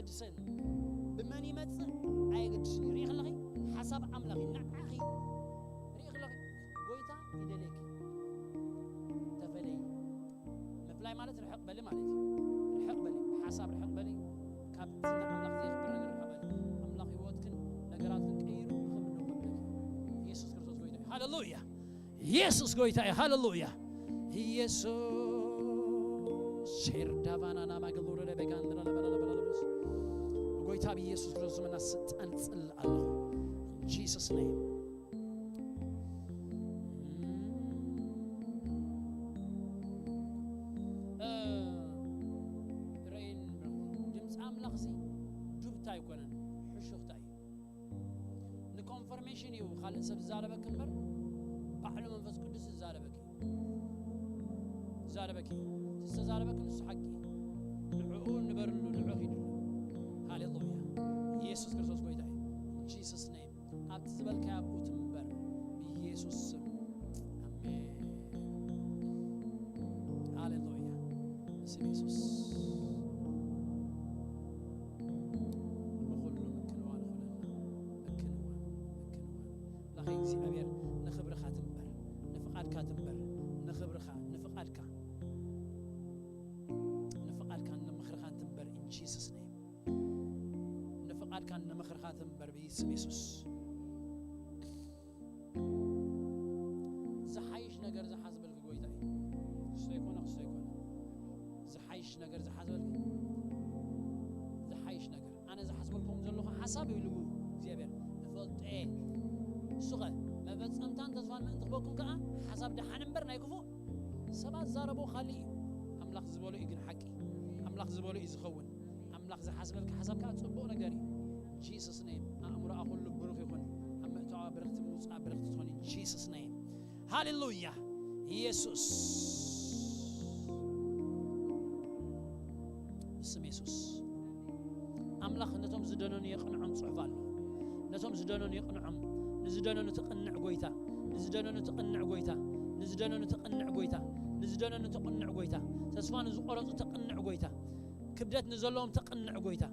ኣየገድሰን። ብመን ይመጽእ ኣየገድስን እዩ። ርኢ ከለኺ ሓሳብ ኣምላኽ እዩ። ንዓኺ ርኢ ከለኺ ጎይታ ይደልየኪ። ተፈለዪ። ምፍላይ ማለት ርሕቕ በሊ ማለት እዩ። ርሕቕ በሊ፣ ሓሳብ ርሕቕ በሊ፣ ካብቲ ንኣምላኽ ዘየኽብር ነገር ርሕቕ በሊ። ኣምላኽ ህይወትክን ነገራትክን ቀይሩ ክብሪ ደው ከብለኪ እዩ። ኢየሱስ ክርስቶስ ጎይታ እዩ። ሃሌሉያ! ኢየሱስ ጎይታ እዩ። ሃሌሉያ! ኢየሱስ ሼርዳቫናና ማገሎረ ለቤጋንድራ ለበለበለበለበስ፣ ብጎይታ ብኢየሱስ ክርስቶስ ስምና ስልጣን ጽል ኣለኹ። In Jesus name። እ፣ ርኣይን ድምፂ ኣምላኽሲ ዱብታ ኣይኮነን፣ ሕሹኽታ እዩ። ንኮንፈርሜሽን እዩ ካልእ ሰብ ዝዛረበኪ እምበር፣ ባዕሉ መንፈስ ቅዱስ ዝዛረበኪ፣ ዝዛረበኪ። ዝተዛረበኪ ንሱ ሓቂ። ንዕኡ ንበርሉ፣ ንዕኡ ኺድሉ። ሃሌሉያ። ኢየሱስ ክርስቶስ ጎይታ እዩ። In Jesus name። ኣብቲ ዝበልካዮ ኣብኡ ትንበር፣ ብኢየሱስ ስም። ኣሜን። ሃሌሉያ። ብስም የሱስ። ብኹሉ ምክንዋን ይኹነልና። ምክንዋን፣ ምክንዋን። ኣምላኸይ እግዚኣብሔር፣ ንኽብርኻ ትንበር፣ ንፍቓድካ ትንበር፣ ንኽብርኻ፣ ንፍቓድካ፣ ንፍቓድካን ንምኽርኻን ትንበር። In Jesus name። ንፍቓድካን ንምኽርኻ ትንበር ብስም የሱስ። ዝሓይሽ ነገር ዝሓስበልኪ ጎይታ እዩ። ክስቶ ይኮነ፣ ክስቶ ይኮነ። ዝሓይሽ ነገር ዝሓስበልኪ፣ ዝሓይሽ ነገር። ኣነ ዝሓስበልኩም ዘለኹ ሓሳብ እዩ ኢሉ እግዚኣብሔር። እፈልጦ እየ። እሱ ኸ መፈጸምታን ተስፋን ምእንቲ ክበኩም ከኣ ሓሳብ ደሓን እምበር ናይ ክፉእ። ሰባት ዛረቦ ካልእ እዩ። ኣምላኽ ዝበሎ እዩ ግን ሓቂ። ኣምላኽ ዝበሎ እዩ ዝኸውን። ኣምላኽ ዝሓስበልካ ሓሳብ ከኣ ጽቡቕ ነገር እዩ። Jesus name። ኣእምሮኣ ኩሉ ብሩኽ ይኹን። ኣብ ምእታዋ ብርኽቲ፣ ምውጻኣ ብርኽቲ ትኹን። In Jesus name። ሃሌሉያ። ኢየሱስ። ብስም የሱስ። ኣምላኽ ነቶም ዝደነኑ የቕንዖም ጽሑፍ ኣሎ። ነቶም ዝደነኑ የቕንዖም። ንዝደነኑ ትቕንዕ ጎይታ። ንዝደነኑ ትቕንዕ ጎይታ። ንዝደነኑ ተቕንዕ ጎይታ። ንዝደነኑ ተቕንዕ ጎይታ። ተስፋ ንዝቆረጹ ተቕንዕ ጎይታ። ክብደት ንዘለዎም ተቕንዕ ጎይታ።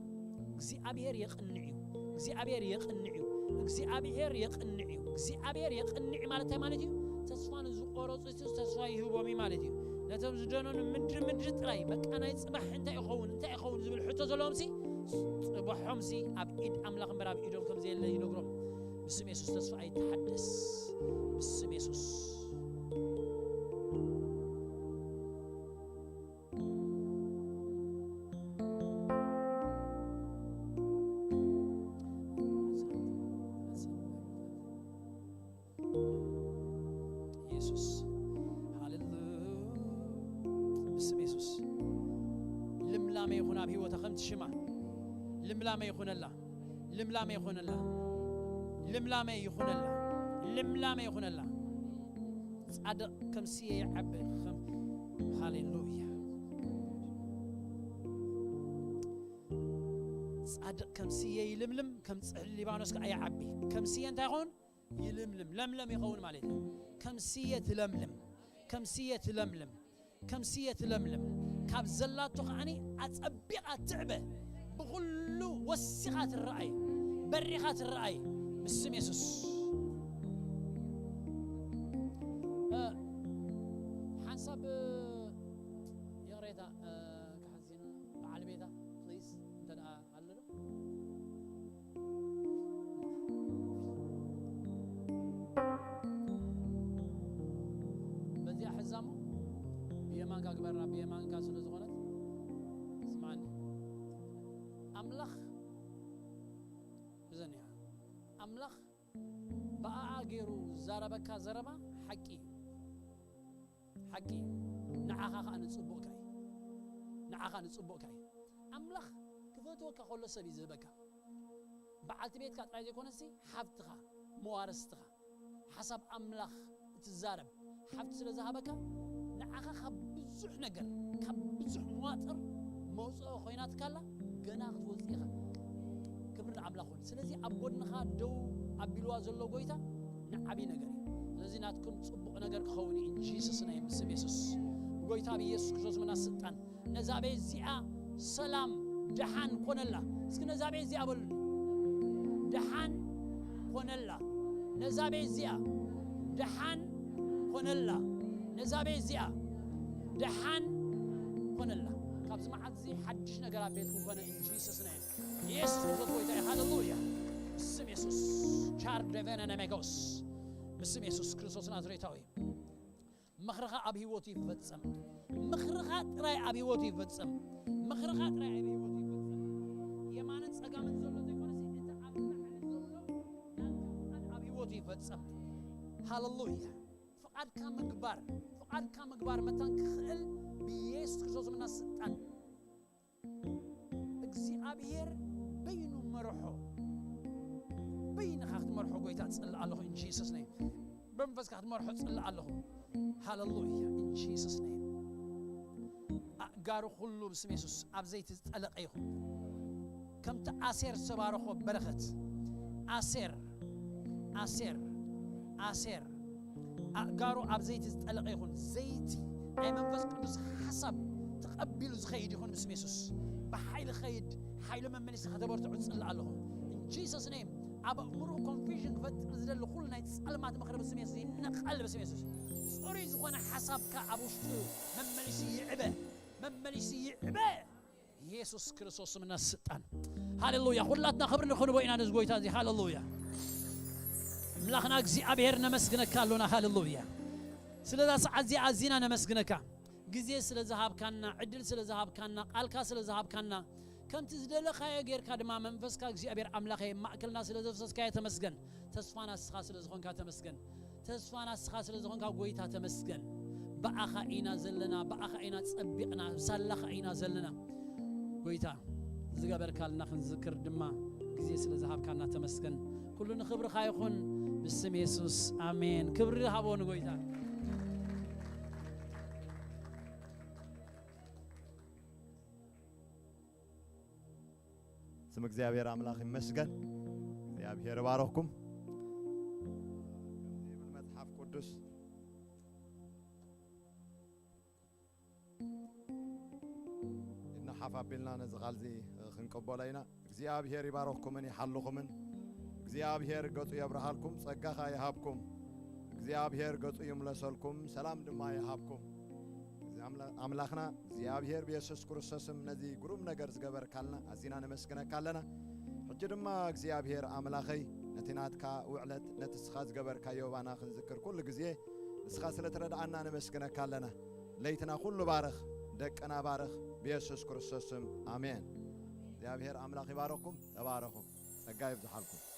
እግዚኣብሔር የቕንዕ እዩ። እግዚኣብሔር የቕንዕ እዩ። እግዚኣብሔር የቕንዕ እዩ። እግዚኣብሔር የቕንዕ ማለት እንታይ ማለት እዩ? ተስፋ ንዝቆረጹ ተስፋ ይህቦም እዩ ማለት እዩ። ነቶም ዝደነኑ ምድሪ ምድሪ ጥራይ፣ በቃ ናይ ጽባሕ እንታይ ይኸውን፣ እንታይ ይኸውን ዝብል ሕቶ ዘለዎም ሲ፣ ጽባሖም ሲ ኣብ ኢድ ኣምላኽ እምበር ኣብ ኢዶም ከም ዘየለ ይነግሮም። ብስም የሱስ ተስፋ ኣይተሓደስ። ብስም የሱስ። የሱስ። ሃሌሉያ። ብስም የሱስ። ልምላመ ይኹን ኣብ ህይወታ ከምቲ ሽማ። ልምላመ ይኹነላ። ልምላመ ይኹነላ። ልምላመ ይኹነላ። ልምላመ ይኹነላ። ጻድቕ ከም ስየ ይዓቢ። ከም፣ ሃሌሉያ። ጻድቕ ከም ስየ ይልምልም፣ ከም ጽሕዲ ሊባኖስ ከኣ ይዓቢ። ከም ስየ እንታይ ይኸውን? ይልምልም፣ ለምለም ይኸውን ማለት እዩ። ከም ስየ ትለምልም፣ ከም ስየ ትለምልም፣ ከም ስየ ትለምልም። ካብ ዘላቶ ከዓኒ ኣጸቢቓ ትዕበ። ብኹሉ ወሲኻ ትረኣይ፣ በሪኻ ትረኣይ። ብስም የሱስ። እ፣ ሓንሳብ፣ እ፣ ይቕሬታ፣ እ፣ ክሓዝና በዓል ቤታ፣ ፕሊዝ፣ እንተ ደኣ ኣሎ ዶ? በዚኣ ሕዛሞ ብየማንካ ግበራ፣ ብየማንካ ስለ ዝኾነት ስምዓኒ። ኣምላኽ እዘን እያ። ኣምላኽ ብኣኣ ገይሩ ዝዛረበካ ዘረባ ሓቂ እዩ። ሓቂ እዩ። ንዓኻ ኸኣ ንጽቡቕካ እዩ። ንዓኻ ንጽቡቕካ እዩ። ኣምላኽ ክፈትወካ ከሎ ሰብ እዩ ዝህበካ። በዓልቲ ቤትካ ጥራይ ዘይኮነሲ፣ ሓፍትኻ፣ መዋርስትኻ፣ ሓሳብ ኣምላኽ እትዛረብ ሓፍቲ ስለ ዝሃበካ፣ ንዓኻ ካብ ብዙሕ ነገር፣ ካብ ብዙሕ መዋጥር መውጽኦ ኮይናትካላ፣ ገና ክትወጽእ ኢኻ። ክብሪ ንኣምላኽ ይኹን። ስለዚ ኣብ ጎድንኻ ደው ኣቢልዋ ዘሎ ጎይታ ንዓብዪ ነገር እዩ። ስለዚ ናትኩም ጽቡቕ ነገር ክኸውን እዩ። In Jesus name፣ ብስም የሱስ፣ ብጎይታ ብኢየሱስ ክርስቶስ ምና ስልጣን ነዛ ቤት እዚኣ ሰላም ደሓን ኮነላ። እስኪ ነዛ ቤት እዚኣ በሉኒ። ደሓን ኮነላ። ነዛ ቤት እዚኣ ደሓን ኮነላ። ነዛ ቤት እዚኣ ደሓን ኮነላ። ካብዚ መዓልቲ እዚ ሓድሽ ነገር ኣብ ቤትኩም ኮነ። In Jesus name። ኢየሱስ ክርስቶስ ጎይታ እዩ። ሃሌሉያ። ብስም የሱስ። ቻር ደቨነ ነሜጎስ። ብስም የሱስ ክርስቶስ ናዝሬታዊ። ምኽርኻ ኣብ ህይወቱ ይፈጸም። ምኽርኻ ጥራይ ኣብ ህይወቱ ይፈጸም። ምኽርኻ ጥራይ ኣብ ህይወቱ ይፈጸም። የማንን ጸጋምን ዘሎ ዘይኮነሲ፣ እቲ ኣብ ላዕሊ ዘሎ ናትካ ፍቓድ ኣብ ህይወቱ ይፈጸም። ሃሌሉያ። ፍቓድካ ምግባር፣ ፍቓድካ ምግባር መታን ክኽእል ብኢየሱስ ክርስቶስ ምና ስልጣን እግዚኣብሔር በይኑ መርሖ። በይንኻ ክትመርሖ ጎይታ ጽልእ ኣለኹ። In Jesus name። መንፈስካ ክትመርሖ ጽልእ ኣለኹ። ሃሌሉያ። In Jesus name። ኣእጋሩ ኩሉ ብስም የሱስ ኣብ ዘይቲ ዝጠለቀ ይኹን። ከምቲ ኣሴር ዝተባረኾ በረኸት። ኣሴር፣ ኣሴር፣ ኣሴር። ኣእጋሩ ኣብ ዘይቲ ዝጠለቐ ይኹን። ዘይቲ ናይ መንፈስ ቅዱስ ሓሳብ ተቐቢሉ ዝኸይድ ይኹን ብስም የሱስ። ብሓይሊ ኸይድ፣ ሓይሉ መመሊስካ ከተበርትዑ ዝጽልእ ኣለኹ። In Jesus name። ኣብ ኣእምሮ ኮንፊዥን ክፈጥር ዝደሊ ኩሉ ናይ ጸልማት ምኽሪ ብስም የሱስ ይነቐል ብስም የሱስ። ጽሩይ ዝኾነ ሓሳብካ ኣብ ውሽጡ መመሊሱ ይዕበ። መመሊሱ ይዕበ። ኢየሱስ ክርስቶስ ስምና ስልጣን። ሃሌሉያ። ኩላትና ክብሪ ንኽንቦ ኢና ነዚ ጎይታ እዚ። ሃሌሉያ። ኣምላኽና እግዚኣብሔር ነመስግነካ ኣሎና። ሃሌሉያ። ስለዛ ሰዓት እዚኣ ኣዚና ነመስግነካ። ግዜ ስለ ዝሃብካና፣ ዕድል ስለ ዝሃብካና፣ ቃልካ ስለ ዝሃብካና፣ ከምቲ ዝደለኻዮ ጌርካ ድማ መንፈስካ እግዚኣብሔር ኣምላኸይ ማእከልና ስለ ዘፍሰስካዮ ተመስገን። ተስፋና ንስኻ ስለ ዝኾንካ ተመስገን። ተስፋና ንስኻ ስለ ዝኾንካ ጎይታ ተመስገን። ብኣኻ ኢና ዘለና፣ ብኣኻ ኢና ጸቢቕና፣ ብሳላኻ ኢና ዘለና። ጎይታ ዝገበርካልና ክንዝክር ድማ ግዜ ስለ ዝሃብካና ተመስገን። ኩሉ ንኽብርኻ ይኹን ብስም የሱስ ኣሜን። ክብሪ ሃቦ ንጎይታ። ስም እግዚኣብሔር ኣምላኽ ይመስገን። እግዚኣብሔር ይባረኽኩም። ከምዚ ይብል መጽሓፍ ቅዱስ። ኢድና ሓፍ ኣቢልና ነዚ ቃል እዚ ክንቅበሎ ኢና። እግዚኣብሔር ይባረኽኩምን ይሓልኹምን። እግዚኣብሔር ገጹ የብርሃልኩም፣ ጸጋኻ ይሃብኩም። እግዚኣብሔር ገጹ ይምለሰልኩም፣ ሰላም ድማ ይሃብኩም። እዚ ኣምላ-፣ ኣምላኽና እግዚኣብሔር ብየሱስ ክርስቶስ ስም ነዚ ግሩም ነገር ዝገበርካልና ኣዚና ነመስግነካ ኣለና። ሕጂ ድማ እግዚኣብሔር ኣምላኸይ ነቲ ናትካ ውዕለት ነቲ ንስኻ ዝገበርካዮ ባና ክንዝክር ኩሉ ግዜ ንስኻ ስለ ትረድኣና ነመስግነካ ኣለና። ለይትና ኩሉ ባርኽ፣ ደቅና ባርኽ፣ ብየሱስ ክርስቶስ ስም ኣሜን። እግዚኣብሔር ኣምላኽ ይባረኽኩም። ተባረኹ። ጸጋ ይብዝሓልኩም።